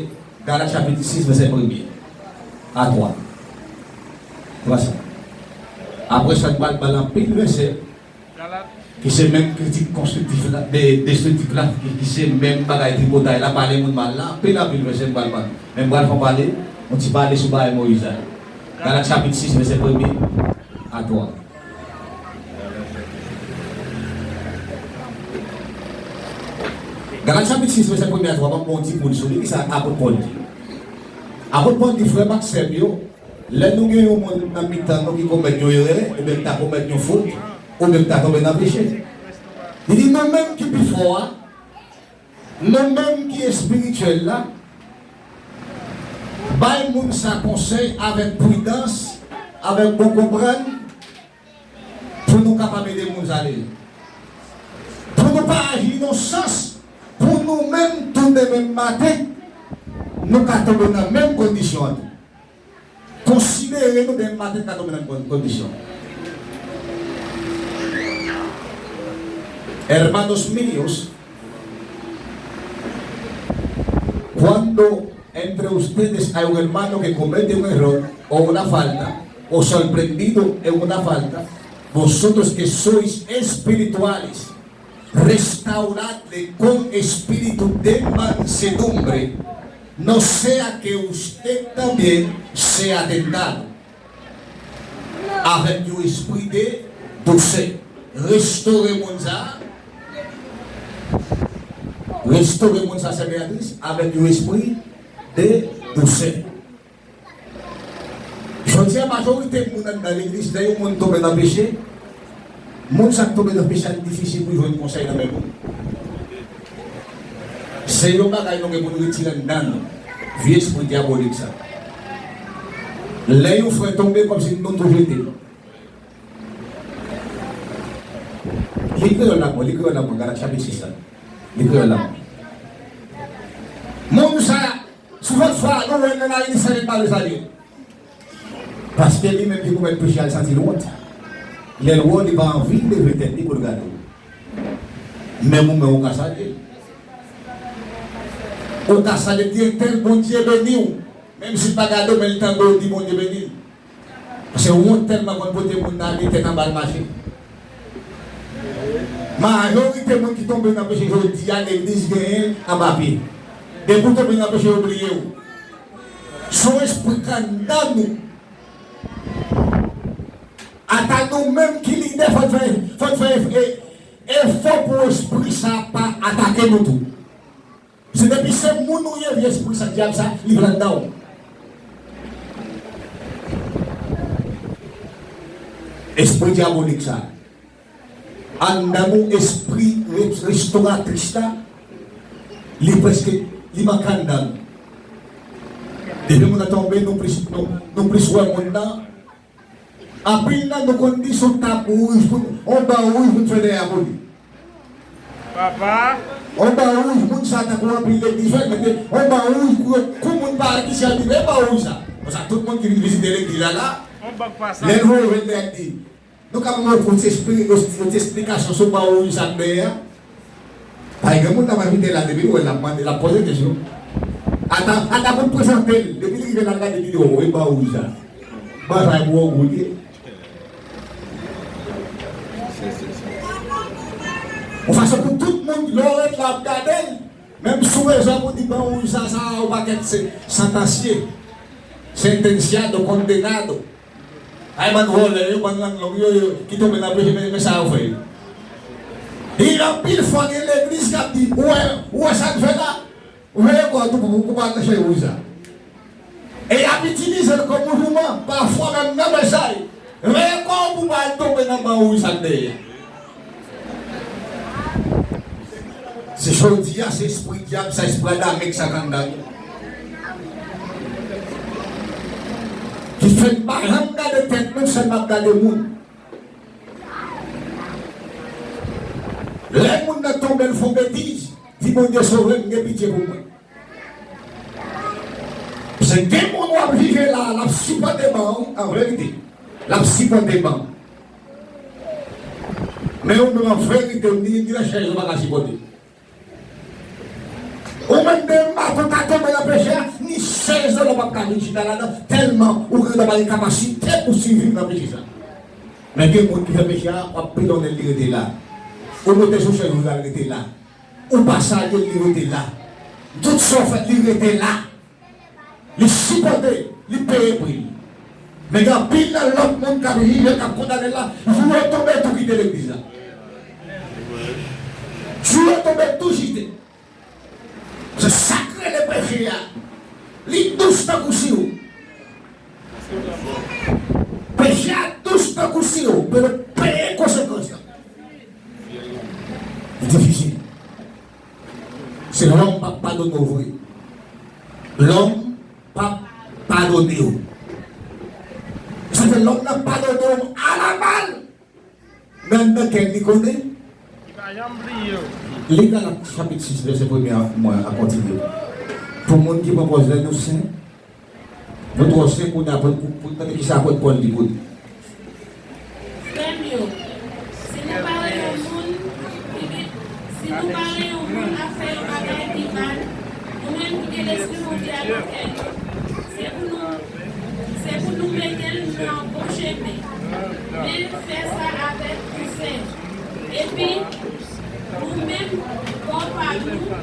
Galat chapit sis, vèsè premye a twa. Twa sa. Apre sa, n pral ba l anpil vèsè ki se menm kritik konstriktif la, de, destriktif la, ki, ki se menm bagay tripotay la, pale moun mal la, anpil, anpil vèsè m pral pran. Men m pral fè w pale, yon ti pale sou bagay Moyiz la. Galat chapit sis, vèsè premye a twa. Galat chapit sis, vèsè premye a twa, m ap pran yon ti poul sou li, kisa apot Pòl di. Apot Pòl di, frè m ak sè m yo, lè nou gen yon moun nan mitan nou ki komèt yon erè, oubyen ki ta komèt yon fot, oubyen ki ta tonbe nan peche. Li di, nou menm ki pi fò a, nou menm ki espirityèl la, bay moun sa konsèy avèk pridans, avèk bon konprann, pou nou kapab ede moun sa ale. Pou nou pa aji nan sans, pou nou menm tou demen maten, nou ka tonbe nan menm kondisyon an tou. Konsidere nou demen maten ka tonbe nan kon-, kondisyon. Hermanos míos, cuando entre ustedes hay un hermano que comete un error o una falta, o sorprendido en una falta, vosotros que sois espirituales, restauradle con espíritu de mansedumbre, no sea que usted también sea tentado. Avèk yon espri de dousè. Restore moun sa. Restore moun sa, sè Beatrice, avèk yon espri de dousè. Jodi a, majorite moun anndan legliz, lè yon moun tonbe nan peche, moun sa k tonbe nan peche a, li difisil pou l jwenn konsèy nan men moun. Se yon bagay nou gen pou n retire anndan nou, vye espri dyabolik sa. Lè yon frè tonbe, kòmsi nou tou jete l. Li kreyòl la bon, li kreyòl la bon, Galat chapit sis la. Li kreyòl la bon. Moun sa, sou lòt fwa, nou wè l nan lari, li salye l, pa vle salye l. Paske li menm ki komèt peche a, l santi l wont. Lè l wè w, li pa anvi leve tèt li pou l gade w. Menm ou menm ou ka salye l. Ou ka salye l, di entèl Bondye beni w. Menm si l pa gade w, men l tande w di Bondye beni l. Paske wont tèlman konn pote moun nan ale tèt anba l mache. Majorite moun ki tonbe nan peche jodi a, legliz genyen l anba pye. Depi w tonbe nan peche, yo bliye w. Se yon espri k anndan nou. Ata nou menm ki lidè, fò n fè, fò n fè e-, efò pou espri sa a pa atake nou tou. Se depi se moun ou ye, vye espri sa dyab sa, li vle anndan w. Espri dyabolik sa. Anndan nou, espri re-, restoratris la, li prèske, li manke anndan nou. Depi moun nan tonbe, nou plis, nou, nou plis wè moun nan. Anpil nan nou konn di se yon tab wouj pou n, yon ban wouj pou n fè dèyè pou li. Papa. Yon ban wouj, moun sa tankou anpil legliz fè, mete yon ban wouj pou yo kou moun pa ki sèvi, men ban wouj sa. Konsa tout moun ki vin vizite legliz la la, lè l voye vennèt di, nou kapab yon ti espli-, yon ti esplikasyon sou ban wouj sa k dèyè a? Pa gen moun nan majorite la depi l wè l ap mande, l ap poze kesyon. Ata, ata pou l prezante l, depi l rive l al gade videyo, e ban wouj sa. Ban sa e pou w goude. Yon fason pou tout moun, lè w ret la ap gade l, menm sou rezo ap di ban wouj sa, sa, yon pakèt se santansye, sentenciado, condenado. Ay, bann vòlè yo, bann lang long yo, yo, ki tonbe nan peche, men, men sa yo fè yo. E anpil fwa gen legliz k ap di, ou wè, ou wè sa n fè la? Veye kò w tou pou, pou, pou pa al nan chèz wouj sa. E y ap itilize l kòm yon jouman, pafwa menm nan mesay. Veye kò w pou pa al tonbe nan ban wouj sa k dèyè. Jodi a, se espri dyab sa, espri adamek sa k anndan nou. Ki fè n pa janm gade tèt nou, sèlman ap gade moun. Lè moun nan tonbe, l fè yon betiz, di, "Bondye sove m, gen pitye pou mwen." Paske gen moun w ap jije la, l ap sipòte ban w, an verite. L ap sipòte ban w. Men ou menm, an verite, ou ni, ni yon chèz ou pa ka sipòte. Ou menm, demen maten w ta tonbe nan peche a, ni chèz ou p ap ka vin chita ladan, tèlman ou gen dwa pa gen kapasite pou siviv nan peche sa. Men gen moun ki fè peche a, w ap pilonnen l, li rete la. Ou monte sou chèz ou, l rete la. Ou pa salye l, li rete la. Tout sa w fè, li rete la. Li sipòte, li peye pri l. Men gen anpil nan lòt moun k ap jije, k ap kondane l la, jou yo tonbe tou kite legliz la. Jou yo tonbe tou kite. Se sa k rele peche a. Li dous tankou siwo. Peche a dous tankou siwo, men nou peye konsekans lan. Li difisil. Se lòm p ap padone w vre. Lòm p ap padone w. Sa fè lòm nan padone w alamal. Men anndan kè l, li konnen. Li pa janm bliye w. Li Galat chapit sis, vèsè premye a, mwen a kontinye. Pou moun ki pran pòz lè nou sen, nou twò sen kounye a pou, pou, pou n tande kisa apot Pòl di pou nou. Frè m yo, si nou pa renmen yon moun ki gen, si nou pa renmen yon moun ap fè yon bagay ki mal, nou menm ki gen Lespri Bondye a nan kè nou, se pou nou, se pou nou mete l nan bon chemen. Men fè sa avèk dousè. Epi, nou menm, bò pa nou,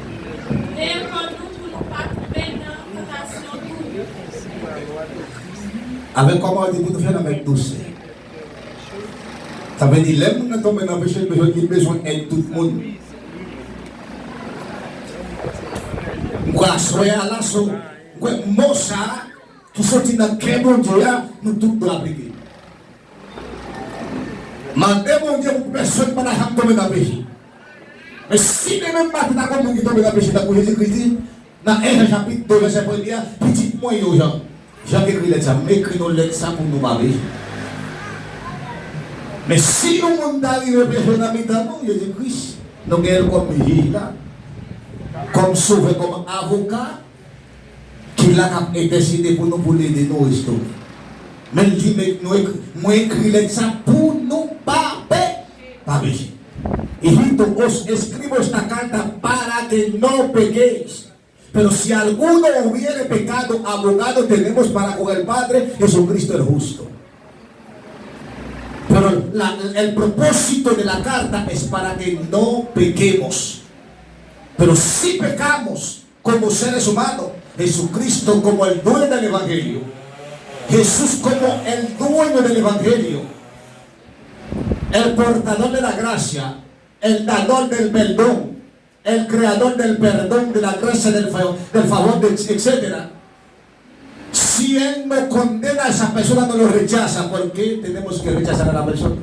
veye kò nou pou nou pa tonbe nan tantasyon tou. Avèk kòman w di pou nou fè l avèk dousè? Sa vle di, lè moun nan tonbe nan peche, li bezwen, li bezwen èd tout moun. M kwè aswè a la, so, m kwè mo sa a ki soti nan kè Bondye a, nou tout dwe aplike. Mande Bondye pou pèsonn pa ta janm tonbe nan peche. Men si demen maten ta gon moun ki tonbe nan peche, tankou Jezi Kris di, nan en Jan chapit de vèsè premye a, pitit mwen yo, Jan, Jan ki ekri lèt sa, m ekri nou lèt sa pou nou pa peche. Men si yon moun ta rive peche nan mitan nou, Jezi Kris, nou genyen l kòm jij la, kòm sovè, kòm avoka, ki la k ap entèsede pou nou, pou l ede nou restore. Men l di, men nou ekri, mwen ekri lèt sa pou nou pa pe-, pa peche. Hijito, os escribo esta carta para que no pequéis. Pero si alguno hubiere pecado, abogado tenemos para con el Padre, Jesucristo el justo. Pero la, el propósito de la carta es para que no pequemos. Pero si pecamos, como seres humanos, Jesucristo como el dueño del evangelio, Jesús como el dueño del evangelio, el portador de la gracia, el dador del perdón, el creador del perdón, de la gracia, del fa-, del favor, de, etcétera. Si él no condena a esa persona, no lo rechaza, ¿por qué tenemos que rechazar a la persona?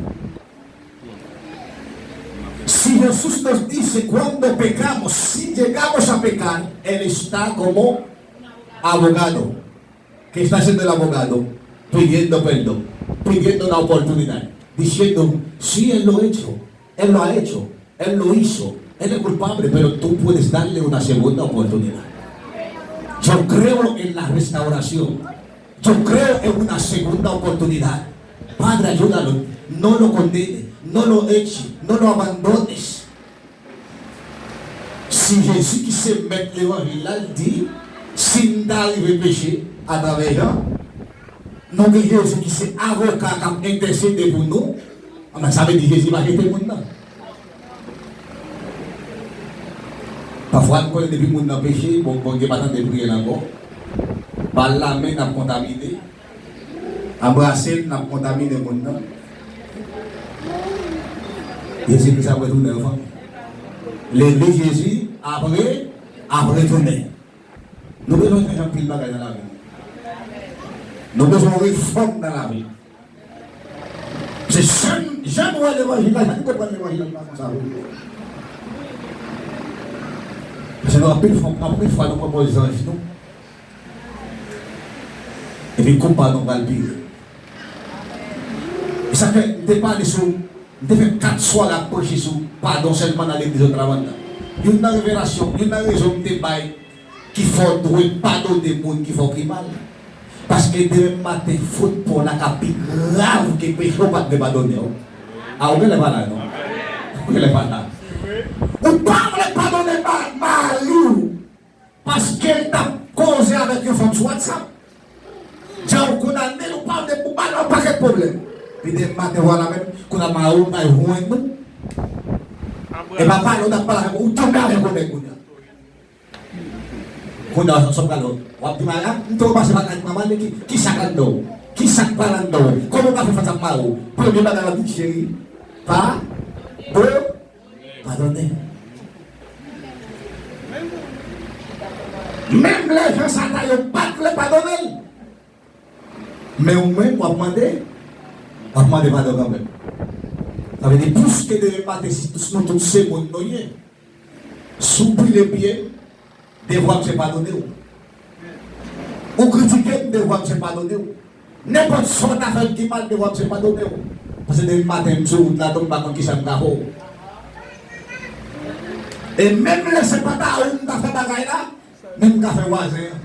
Si Jesús nos dice cuando pecamos, si llegamos a pecar, Él está como abogado. ¿Qué está haciendo el abogado? Pidiendo perdón, pidiendo la oportunidad, diciendo, sí, Él lo ha hecho, Él lo ha hecho, Él lo hizo, Él es culpable, pero tú puedes darle una segunda oportunidad. Yo creo en la restauración. Yo creo en una segunda oportunidad. Padre, ayúdalo. No lo condene, no lo eche, no lo abandones. Si Jezi ki se mèt levanjil la, l di, si m ta rive peche atravè Jan, nou gen Jezi ki se avoka k ap entèsede pou nou, anben, sa vle di Jezi pa jete moun nan. Pafwa, n konnen depi moun nan peche, bon, Bondye pa tande priyè l ankò. Ba l lamen, n ap kontamine. Anbrase l, n ap kontamine moun nan. Jezi Kris ap retounen, fanmi. Legliz Jezi ap re-, ap retounen. Nou bezwen chanje anpil bagay nan lavi nou. Nou bezwen refòm nan lavi nou. Se jan, jan nou wè levanjil la, jan nou konprann levanjil la, nou pa konsa vre. Paske nou anpil fwa, anpil fwa nou pran pòz zanj nou. Epi konpa nou pral pire. E sa fè, m te pale sou, m te fè kat sware ap preche sou padon sèlman nan legliz Otravann nan. Youn nan revelasyon, youn nan rezon m te bay ki fè w dwe padone moun ki fè w pi mal. Paske demen maten, fot pa w la ka pi grav ke peche w pa t vle padone w. A, ou genlè pa la, non? Ou genlè pa la. Ou pa vle padone ma-, mari w paske l t ap koze avèk yon fanm sou WhatsApp. Jan w kondane l, ou pa vle pou ba l yon pakèt pwoblèm. Pi demen maten, vwala menm, kounye a mari w pral jwenn ou. E pa pale, w t ap pale avèk ou, ou tonbe avèk yon nèg kounye a. Kounye a, sa w pral wè. W ap di, "Maya, m te pase pa kay manman, men ki, ki sa k anndan w? Ki sa k pral anndan w? Kòman w ka fè fas ak mari w?" Premye bagay w ap di, "Cheri, pa, do, padone." Menm lè jan sa ta yo pa t vle padone l. Men ou menm, w ap mande, w ap mande padon kanmenm. Sa vle di, piske demen maten, si tout, nou tout se moun nou ye, si w pile pye m, devwa m se padone w. Ou kritike m, devwa m se padone w. Nenpòt sa w ta fè m ki mal, devwa m se padone w. Paske demen maten, m sou wout la, tou m pa konn kisa m ka fè w. E menm lè se pa ta ou m ta fè bagay la, men m ka fè vwazen an.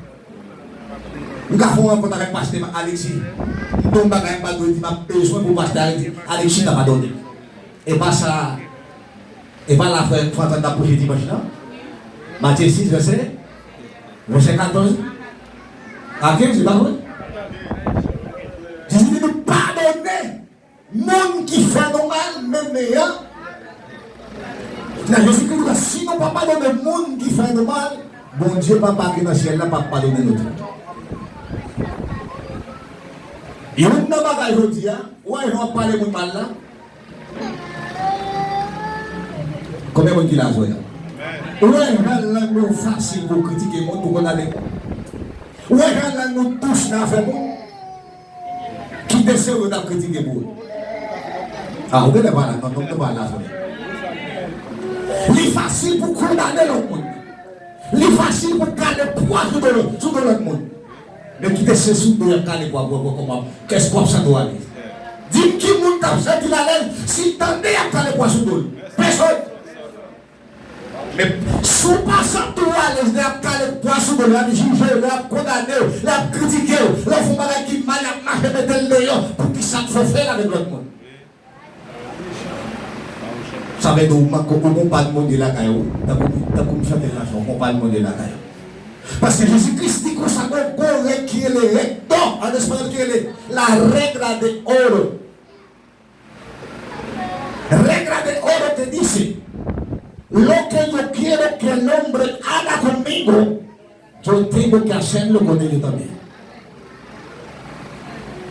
M ka fè yon rankont avèk pastè Alexis. M di yon bagay m pa dwe di, m ap bezwen pou pastè Alexis, Alexis ta padone. E pa sa, e pa la frè Frantz t ap preche dimanch lan? Matye sis, vèsè, vèsè katòz a kenz, se pa vre? Jezi di nou padone moun ki fè nou mal, menm jan Jezikri di, si nou pa padone moun ki fè nou mal, Bondye Papa ki nan syèl la p ap padone nou tou. Youn nan bagay jodi a, ou wè jan w ap pale moun mal la? Konbyen moun ki la jodi a? Ou wè jan lang nou fasil pou kritike moun, pou kondane moun? Ou wè jan lang nou dous nan afè moun? Kite se yo n ap kritike pou yo. A, ou genlè pa la, non, non, nou pa la jodi a. Li fasil pou kondane lòt moun. Li fasil pou kale pwa sou do, sou do lòt moun. Men kite se sou do y ap kale pwa pou yo, kòman, kès w ap santi w alèz? Di m ki moun k ap santi l alèz si l tande y ap kale pwa sou do l? Pèsòn. Men si w pa santi w alèz lè y ap kale pwa sou do w, lè y ap jije w, lè y ap kondane w, lè y ap kritike w, lè w fè yon bagay ki mal, y ap mache mete l deyò, poukisa w fè l avèk lòt moun? Sa vle di w manke, ou gon pa n Bondye lakay ou, tankou, tankou m chante l la, ou gon pa n Bondye lakay ou. Paske Jezi Kris di konsa, gon, gon règ ki rele règ dò, an espanyòl ki rele la regla de oro. Regla de oro te dice, lo que yo quiero que el hombre haga conmigo, yo tengo que hacerlo con ellos también.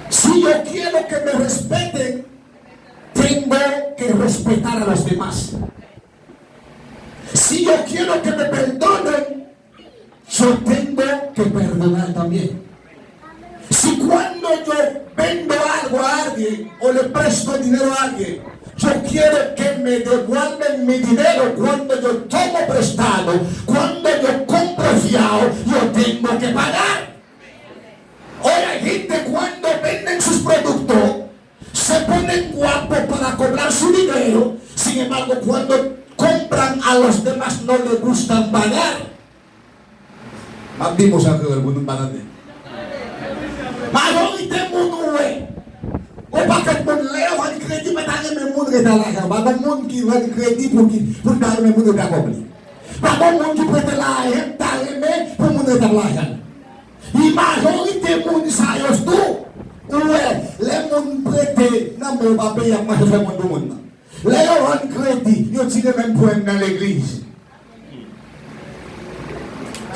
Si yo quiero que me respeten, tengo que respetar a los demás. Si yo quiero que me perdonen, yo tengo que perdonar también. Si cuando yo vendo algo a alguien o le presto dinero a alguien, yo quiero que me devuelven mi dinero cuando yo tomo prestado, cuando yo compro fiado, yo tengo que pagar. Hoy hay gente cuando venden sus productos, se ponen guapos para cobrar su dinero, sin embargo, cuando compran a los demás no le gustan pagar. M ap di mo sa an kreyòl pou nou pa tande. Majorite moun ou wè, yon pakèt moun, lè yo vann kredi, pa ta renmen moun ret ak lajan. Pa gen moun ki vann kredi pou ki, pou l ta renmen moun ret ak kòb li. Pa gen moun ki prete lajan, ta renmen pou moun ret ak lajan l. E majorite moun sa yo tou, ou wè, lè moun prete nan men yo pa peye, y ap mache fè moun pou moun nan. Lè yo vann kredi, yo tire menm pwen nan legliz.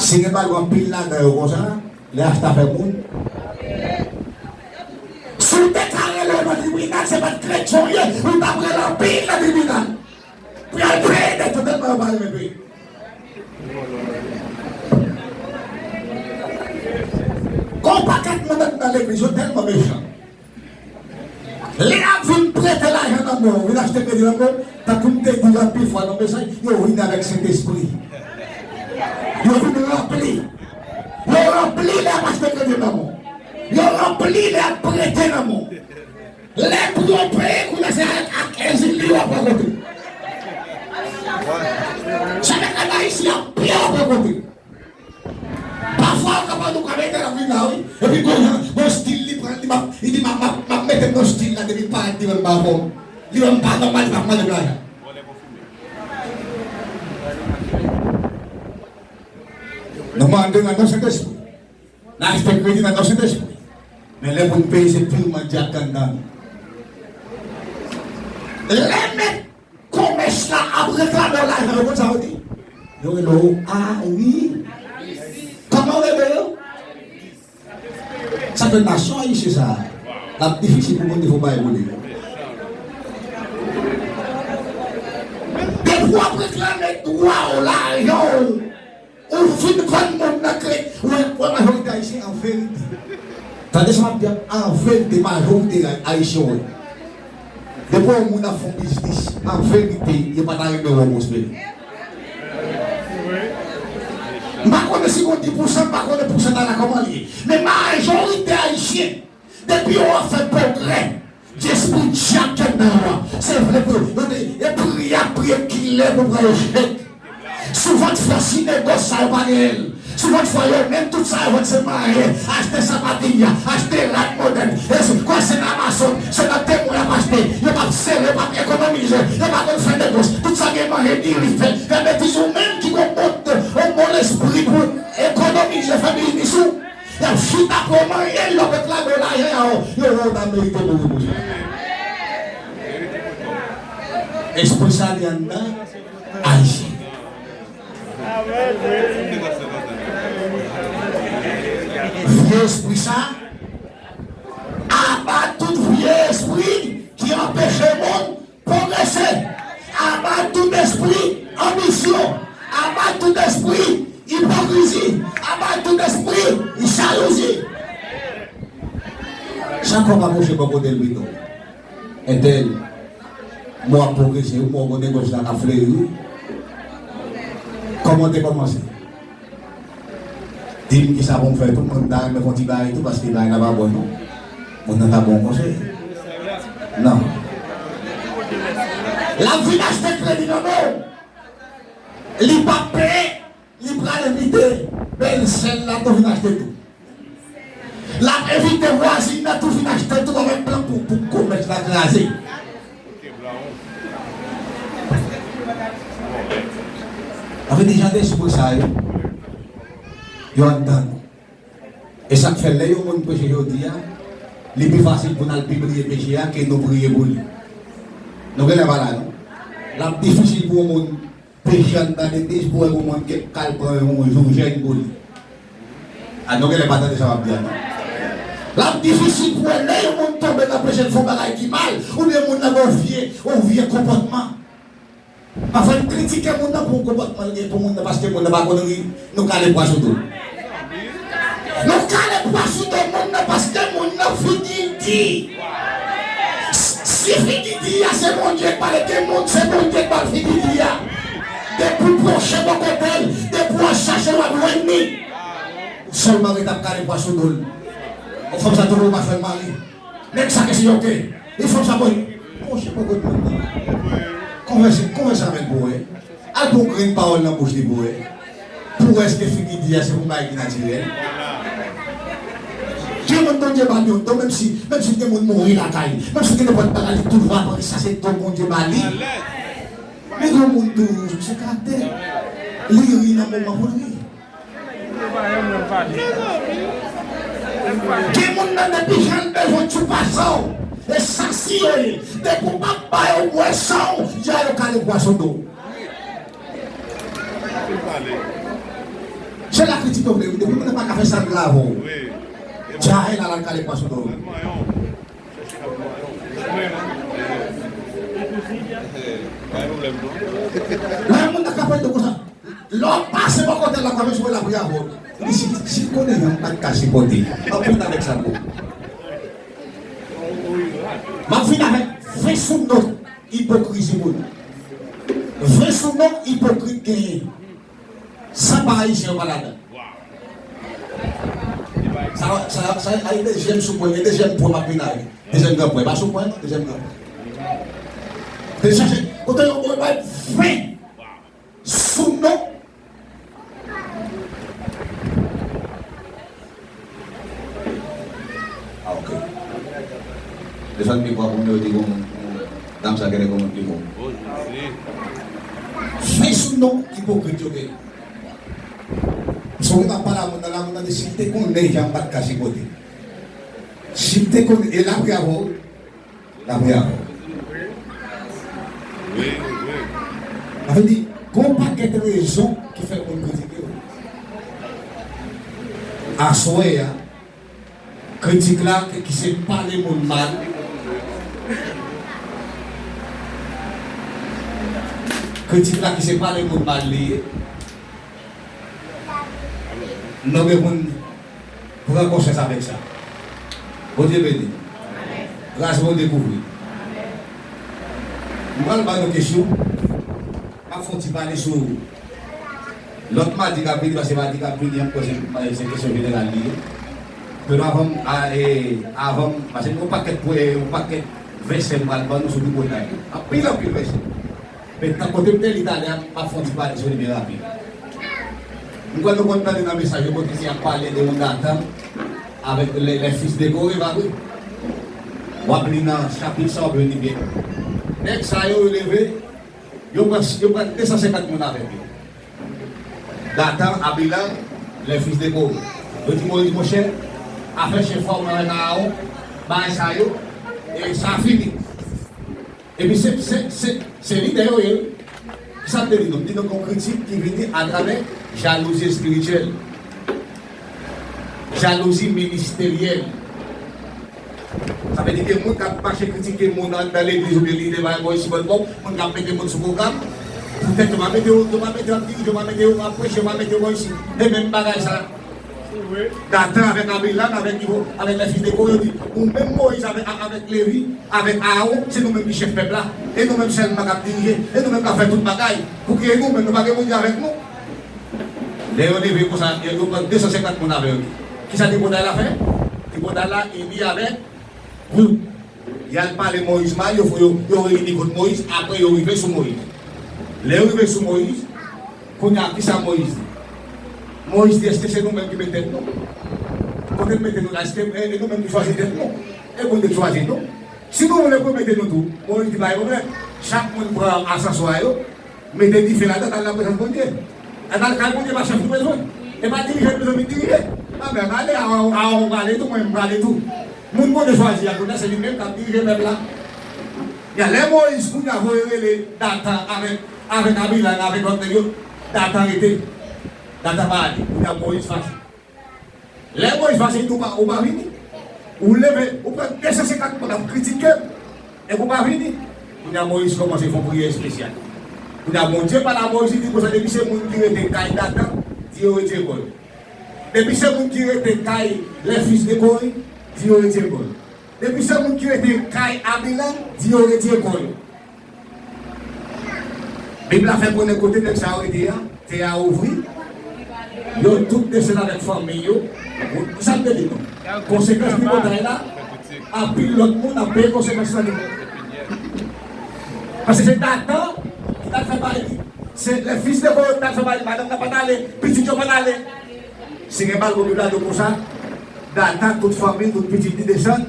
Si gen bagay anpil ladan yo konsa, lè achta fè moun. Si w te ka rele yo nan tribinal, se pa t kretyen w ye, ou t ap rele anpil nan tribinal. Pou y al peye dèt yo tèlman yo pa renmen peye. Gon pakèt moun nan legliz yo tèlman mechan. Lè y ap vin prete lajan nan men w, vin achte kredi nan men w, tankou m te di l anpil fwa nan mesaj, yo vini avèk Sentespri. Ranpli lè y ap achte kredi nan men w. Yo ranpli lè y ap prete nan men w. Lè pou yo peye, kounye a se ak, ak Ezili yo ap rankontre. Se avèk ann Ayisyen ap pye yo ap rankontre. Pafwa, yo kapab nou ka mete l ap vin la, wi. Epi gon jan, gon stil li pran, li m ap, li di, "M ap, m ap, m ap mete m nan stil la, depi l parèt, li wè m pa anfòm. Li wè m pa nòmal, li p ap mande m lajan." Nou mande nan non Sentespri. N achte kredi nan non Sentespri. Men lè pou n peye, se pirman dyab k anndan nou. Lè mèt komès la ap reklame w lajan, ou konn sa yo di? Yo rele w ari. Kòman yo rele yo? Sa fè nasyon ayisyen sa a, l ap difisil pou moun te fon bagay pou li. Depi w ap reklame dwa w, lajan w, ou fin vann moun nan kredi, ou wè, ou wè majorite ayisyen an verite. Tande sa m ap di a, an verite, majorite ayisyen w wè. Depi yon moun ap fè yon biznis, an verite, yo pa ta renmen wè w pwospere. M pa konnen si gon dis pousan, m pa konnen pousantaj la kòman l ye. Men majorite ayisyen, depi yo ap fè pwogrè, di espri dyab ki anndan yo a. Se vre pou yo te, e priye ap priye kilè pou pran yo chèk. Souvantfwa, si negòs sa yo pa genyen l, souvantfwa yo menm tout sa yo vann se mayen, achte sapati, achte rad modèn, e se, kwè se nan Amazon, se nan Temu y ap achte, yo p ap sere, yo p ap ekonomize, yo pa konn fè negòs, tout sa gen manje, diri, fè, fè betiz, ou menm ki gon bon, yon bon lespri pou ekonomize, fè biznis ou, y ap chita pou yo manyen l, y ap reklame w lajan, y a, yo, yo, w ta merite mouri pou sa. Espri sa li anndan Ayisyen. Vye espri sa, aba tout vye espri ki anpeche moun pwogrese. Aba tout espri anbisyon. Aba tout espri ipokrizi. Aba tout espri jalouzi. Chak fwa w ap pwoche bò kote l pito. Entèl, mwen ap pwogrese wi, mwen konnen gòj la ka fleri wi. Kòman w te kòmanse? Di m kisa pou m fè tou, mwen m ta renmen fè yon ti bagay tou, paske bagay la pa bon non. Moun nan ta ba w konsèy. Non. L ap vin achte kredi nan men w. Li p ap peye. Li pral envite bèlsè l la tou vin achte tou. L ap envite vwazin nan tou vin achte tou avèk plan pou, pou komès la kraze. Sa vle di jan de espri sa yo, yo anndan nou. E sa k fè lè yon moun peche jodi a, li pi fasil pou n al pibliye peche a ke nou priye pou li. Nou genlè pa la non. L ap difisil pou yon moun peche anndan legliz pou wè yon moun k al pran yon jou jèn pou li. A nou genlè pa tande sa m ap di a non. L ap difisil pou wè lè yon moun tonbe nan peche, l fè yon bagay ki mal, oubyen moun nan gen yon vye, yon vye konpòtman. Pafwa n kritike moun nan pou konpòtman l gen pou moun nan, paske moun nan pa konn ri, nou kale pwa sou do l. Nou kale pwa sou do moun nan paske moun nan figi di. Si figi di a se Bondye k ba l, gen moun se Bondye k ba l figi di a. Depi w pwoche bò kote l, depi w al chache l, w ap jwenn li. Ou sèlman ret ap kale pwa sou do l. Yon fanm sa twouve w pa fè l mari. Nèg sa ke se ok. Li fanm sa bon. Pwoche bò kote moun nan. Konvèse, konvèse avè l pou wè. Al pran yon grenn pawòl nan bouch li pou wè. Pou wè èske figi di a se pou bagay ki natirèl. Gen moun Bondye ba l yon don, menm si, menm si gen moun mouri lakay, menm si gen nenpòt bagay, li toujou ap chache don Bondye ba li. Men gen moun toujou se karaktè. Li ri nan moman pou l ri. Gen moun nan depi jan l bezwen tchoupaso, e sa si yo ye. Depi w pa ba yo bwè san w, dja yo kale pwa sou do w. Se lakritik yo vle wi, depi moun nan pa ka fè sa l vle avè w. Dja e la l al kale pwa sou do w. Lè moun nan ka pale de konsa, lè w pase bò kote l la, kòm si w la priye avè w. Li di, si, si l konnen jan m pa t ka sipòte, m ap foutre avèk sa l bon. M ap fini avèk ven sou nòt ipokrizi moun. Ven sou nòt ipokrit genyen. San pa ayisyen yo pa ladan. Wow. Sa, sa, sa, a, dezyèm sou pwen, dezyèm pwen m ap vin a li. Dezyèm gran pwen, pa sou pwen, non, dezyèm gran pwen. Te chache, kote yo, yo bay ven sou non. Ah, ok. Desann mikwo a pou m yo di kon, dam sa genlè kon moun ki bon. Ven sou non ipokrit yo genyen. Paske w pa pale a moun nan, la moun nan di, si l te konnen jan m pa t ka sipote. Si l te konnen, e l ap ri avè w, l ap ri avè w. Sa vle di, gen yon pakèt rezon ki fè moun kritike w. Aswè a, kritik la, ki se pale moun mal, kritik la, ki se pale moun mal li ye, nonbe moun pran konsyans avèk sa. Bondye beni. Gras Bondye kouvri. M pral ba nou kesyon. M ap fè yon ti pale sou lòt madi k ap vini, paske madi k ap vini an, m kwè se, se kesyon jeneral li ye. Pero avan m, a, e, avan m, paske yon pakèt pwen, yon pakèt vèsè m pral ban nou sou tripotay yo. Anpil, anpil vèsè. Men tan kote m te li talè a, m ap fè yon ti pale sou li byen rapid. M kwè nou konn tande nan mesaj yo kote se ap pale de yon Datan avèk les, les fils de Coré, pa vre? W ap li nan chapit sa, w ap jwenn li byen. Nèg sa yo, yo leve, yo pran, yo pran de san senkant moun avèk yo. Datan, Abilam, les fils de Coré. Yo di Moyiz, monchè, afè chen fò mwen avèk Aawon, bagay sa yo, e sa fini. Epi se, se, se, se lidè yo ye, wi. Kisa m te di nou? M di nou gon kritik ki vini atravè jalouzi espirityèl, jalouzi ministeryèl. Sa vle di ke moun k ap mache kritike moun anndan legliz oubyen lidè bagay bò isi bò bò, moun k ap mete moun sou pwogram, poutèt yo pa mete yo, yo pa mete yo ap dirije, yo pa mete yo ap preche, yo pa mete yo bò isi. E menm bagay sa. Datan avèk Abilam, avèk Ivo, avèk les fils de Coré, yo di, ou menm Moyiz avèk, avèk Levi, avèk Aawon, se nou menm ki chèf pèp la, e nou menm sèlman k ap dirije, e nou menm k ap fè tout bagay, pouki e nou menm nou pa gen moun ki avèk nou? Lè yo leve konsa, yo, yo pran de san senkant moun avè yo. Kisa tripotay la fè? Tripotay la ini avèk gwoup. Y al pale Moyiz mal, yo, yo, yo reyini kont Moyiz, apre yo rive sou Moyiz. Lè yo rive sou Moyiz, kounye a, kisa Moyiz di? Moyiz di, èske se nou menm ki mete tèt nou? Kote n mete nou la, èske e, e nou menm ki chwazi tèt nou? E Bondye k chwazi nou? Si nou vle pou mete nou tou, Moyiz di, pa gen pwoblèm. Chak moun pran asanswa yo, mete dife ladan, al nan prezans Bondye. Al nan kay Bondye, pa chèf nou bezwen. E pa dirijè nou bezwen vin dirije. Anben, ann ale, Aawon, Aawon prale tou, mwen m prale tou. Moun Bondye chwazi a, kounye a se li menm k ap dirije pèp la. Lè Moyiz kounye a voye rele Datan avèk, avèk Abilam, avèk lòt nèg yo, Datan rete. Datan pa ale. Kounye a Moyiz fache. Lè Moyiz fache, li di, ou pa, ou pa vini. Ou leve, ou pran de san senkant moun ap kritike m, epi ou pa vini. Kounye a Moyiz kòmanse fè yon priyè espesyal. Kounye a Bondye pale a Moyiz, li di konsa, depi se moun ki rete kay Datan, di yo retire kò yo. Depi se moun ki rete kay les fils de Coré, di yo retire kò yo. Depi se moun ki rete kay Abilam, di yo retire kò yo. Bib la fè konnen kote nèg sa yo rete a, tè a ouvri, yo tout desann avèk fanmi yo. Ou, sa m te di nou? Konsekans tripotay la, anpil lòt moun ap peye konsekans lan tou. Paske se Datan ki t al fè bagay li. Se les fils de Coré ki t al fè bagay li. Madanm nan pa t ale, pitit yo pa t ale. Si gen mal pou Bib la di konsa, Datan, tout fanmi, tout pitit li desann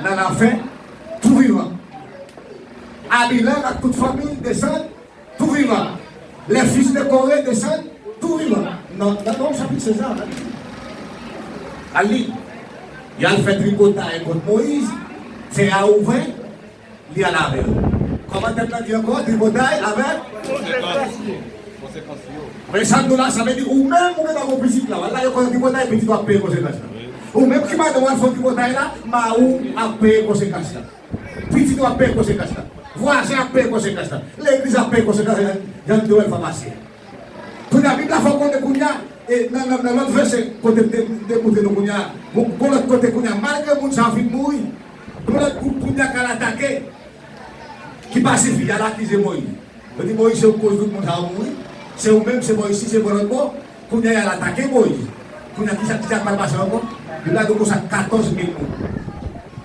nan lafen, tou vivan. Abilam ak tout fanmi l desann tou vivan. Les fils de Coré desann tou vivan. Nan, nan Nonm chapit sèz la, al li. Al li. Y al fè tripotay kont Moyiz, tè a ouvè, li al avè yo. Kòman tèm nan di ankò? Tripotay avèk konsekans. Men sa m di w la, sa vle di ou menm ou gentan gon pitit la. Wala yo konn tripotay, pitit w ap peye konsekans la. Ou menm ki madanm w al fè tripotay la, mari w ap peye konsekans la. Pitit ou ap peye konsekans la. Vwazen ap peye konsekans la. Legliz ap peye konsekans la. Jan nou te wè l fwa pase a. Kounye a, Bib la fè w konnen kounye a, e nan, nan, nan lòt vèsè, kote m te, m te montre nou kounye a, gon, gon lòt kote kounye a, malgre moun sa yo fin mouri, gon lòt gwoup kounye a k al atake, ki pa sifi, y al akize Moyiz. Yo di Moyiz se ou k koz tout moun sa yo mouri, se ou menm, se Moyiz, si se bò lòt bò, kounye a y al atake Moyiz. Kounye a, kisa ki t ap pral pase ankò? Yo lage konsa katòz mil moun.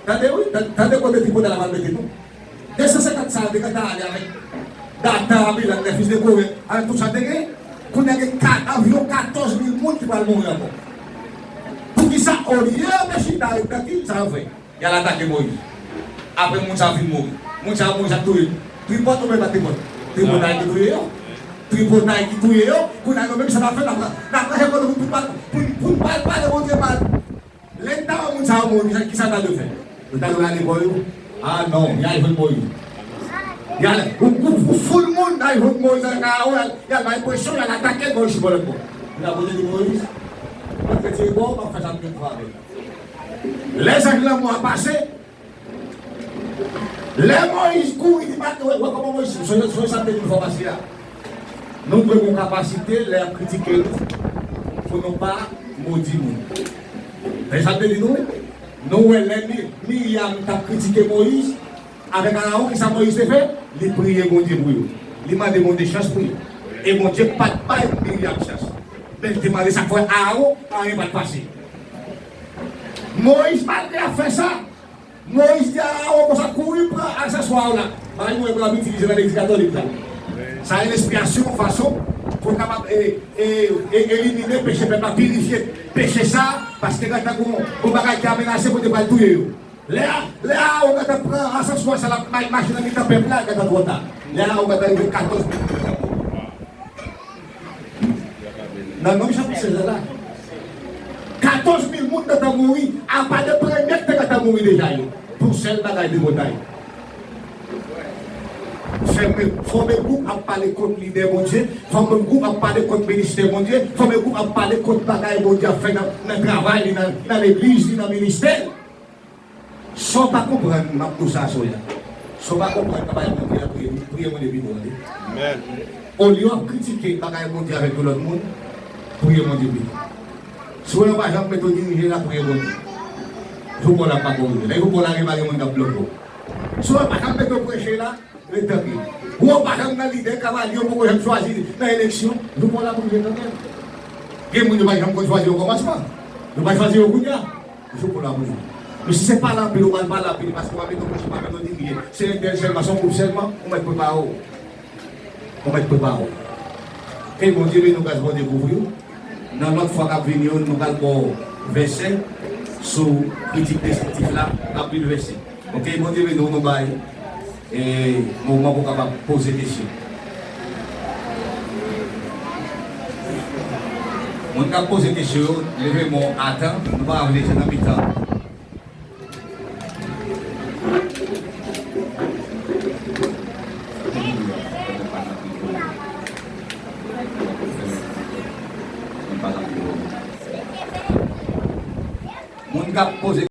Tande wi, tan- tande kote tripotay la pral mete nou. De san senkant sa yo te gentan ale avèk data, anbilan, de fis de kore, avèk tout sa te gen. Kounye a gen ka- anviwon katòz mil moun ki pral mouri ankò. Poukisa olye yo te chita reflechi, sa yo fè? Y al atake Moyiz. Apre moun sa yo fin mouri. Moun sa yo mouri, sa k touye yo? Tripòt oubyen pa tripòt? Tripotay ki touye yo. Tripotay ki touye yo. Kounye a nou menm sa n ap fè, n ap, n ap rache kò nou pou, pou, pou, pou n pa pale Bondye mal. Lè n ta wè moun sa yo mouri, kisa, kisa n ta dwe fè? Nou ta dwe ale bò yo? Ah non, y al jwenn Moyiz. Y al, ou, ou, ou foul moun, y al jwenn Moyiz nan kay yo, y al, y al bay presyon, y al atake Moyiz sou bò lòt bò. Kounye a Bondye di Moyiz, mwen retire kò w, m ap fè sa m gen pou fè avè w. Lè zanj lanmò a pase, lè Moyiz kouri, di pa, wè, wè kòman Moyiz, sonje, sonje sa m te di nou fwa pase a. Nou dwe gen yon kapasite, lè y ap kritike nou, pou nou pa modi moun. Sonje sa m te di nou, wi. Nou wè lè Mi- Miryam t ap kritike Moyiz, avèk Arawon, kisa Moyiz te fè? Li priye Bondye pou yo. Li mande Bondye chans pou yo. E Bondye pa t bay Miryam chans. Men li te mande sa k fè Arawon, anyen pa t pase. Moyiz, malgre l ap fè sa, Moyiz di Arawon konsa, kouri pran akseswa w la. Bagay nou wè pou n ap itilize nan legliz katolik la. Sa rele ekspyasyon, yon fason pou n kapab e, e, e, elimine peche pèp la, pirifye peche sa, paske gentan gon, gon bagay ki amenase pou te pral touye yo. Lè a, lè a, ou gentan pran asanswa sa l ap ma- mache nan mitan pèp la, gentan twò ta. Lè a, ou gentan rive katòz mil moun gentan mouri. Nan menm chapit sèz la la. Katòz mil moun gentan mouri, apa de premye ki te gentan mouri deja yo. Pou sèl bagay de botay. Fòme, fòme gwoup ap pale kont lidè Bondye, fòme gwoup ap pale kont ministè Bondye, fòme gwoup ap pale kont bagay Bondye ap fè nan, nan travay li, nan, nan legliz li, nan ministè l. Sa w pa konprann, m ap di w sa aswè a. Sa w pa konprann nan bagay Bondye a, priye, priye Bondye pito, tande. Amèn. Olye w ap kritike bagay Bondye avèk yon lòt moun, priye Bondye pito. Si w wè yo pa janm mete w dirije la, priye Bondye. Jou pa w la pa ko rive. Lè jou pa w la rive, pa gen moun k ap bloke w. Si w wè yo pa janm mete w preche la, ret trankil. Ou wè w pa janm nan lidè, kavalye, ou poko janm chwazi nan eleksyon, jou pa w la pou rive kanmenm. Gen moun yo pa janm konn chwazi yo okòmansman. Yo pa chwazi yo kounye a. Jou pou la pou jou. Men si se pale anpil, ou pral pale anpil, paske w pa mete w preche, w pa mete w dirije. Se entèl sèlman, se yon gwoup sèlman, ou mèt prepare w. Ou mèt prepare w. Ke Bondye beni w, gras Bondye kouvri w. Nan lòt fwa k ap vini yo, nou pral ba w vèsè sou kritik destriktif la, anpil vèsè. Ok, Bondye beni w, nou bay e moman pou w kapab poze kesyon. Moun k ap poze kesyon yo, leve men w atan, nou pa vle se nan mitan. Moun k ap poze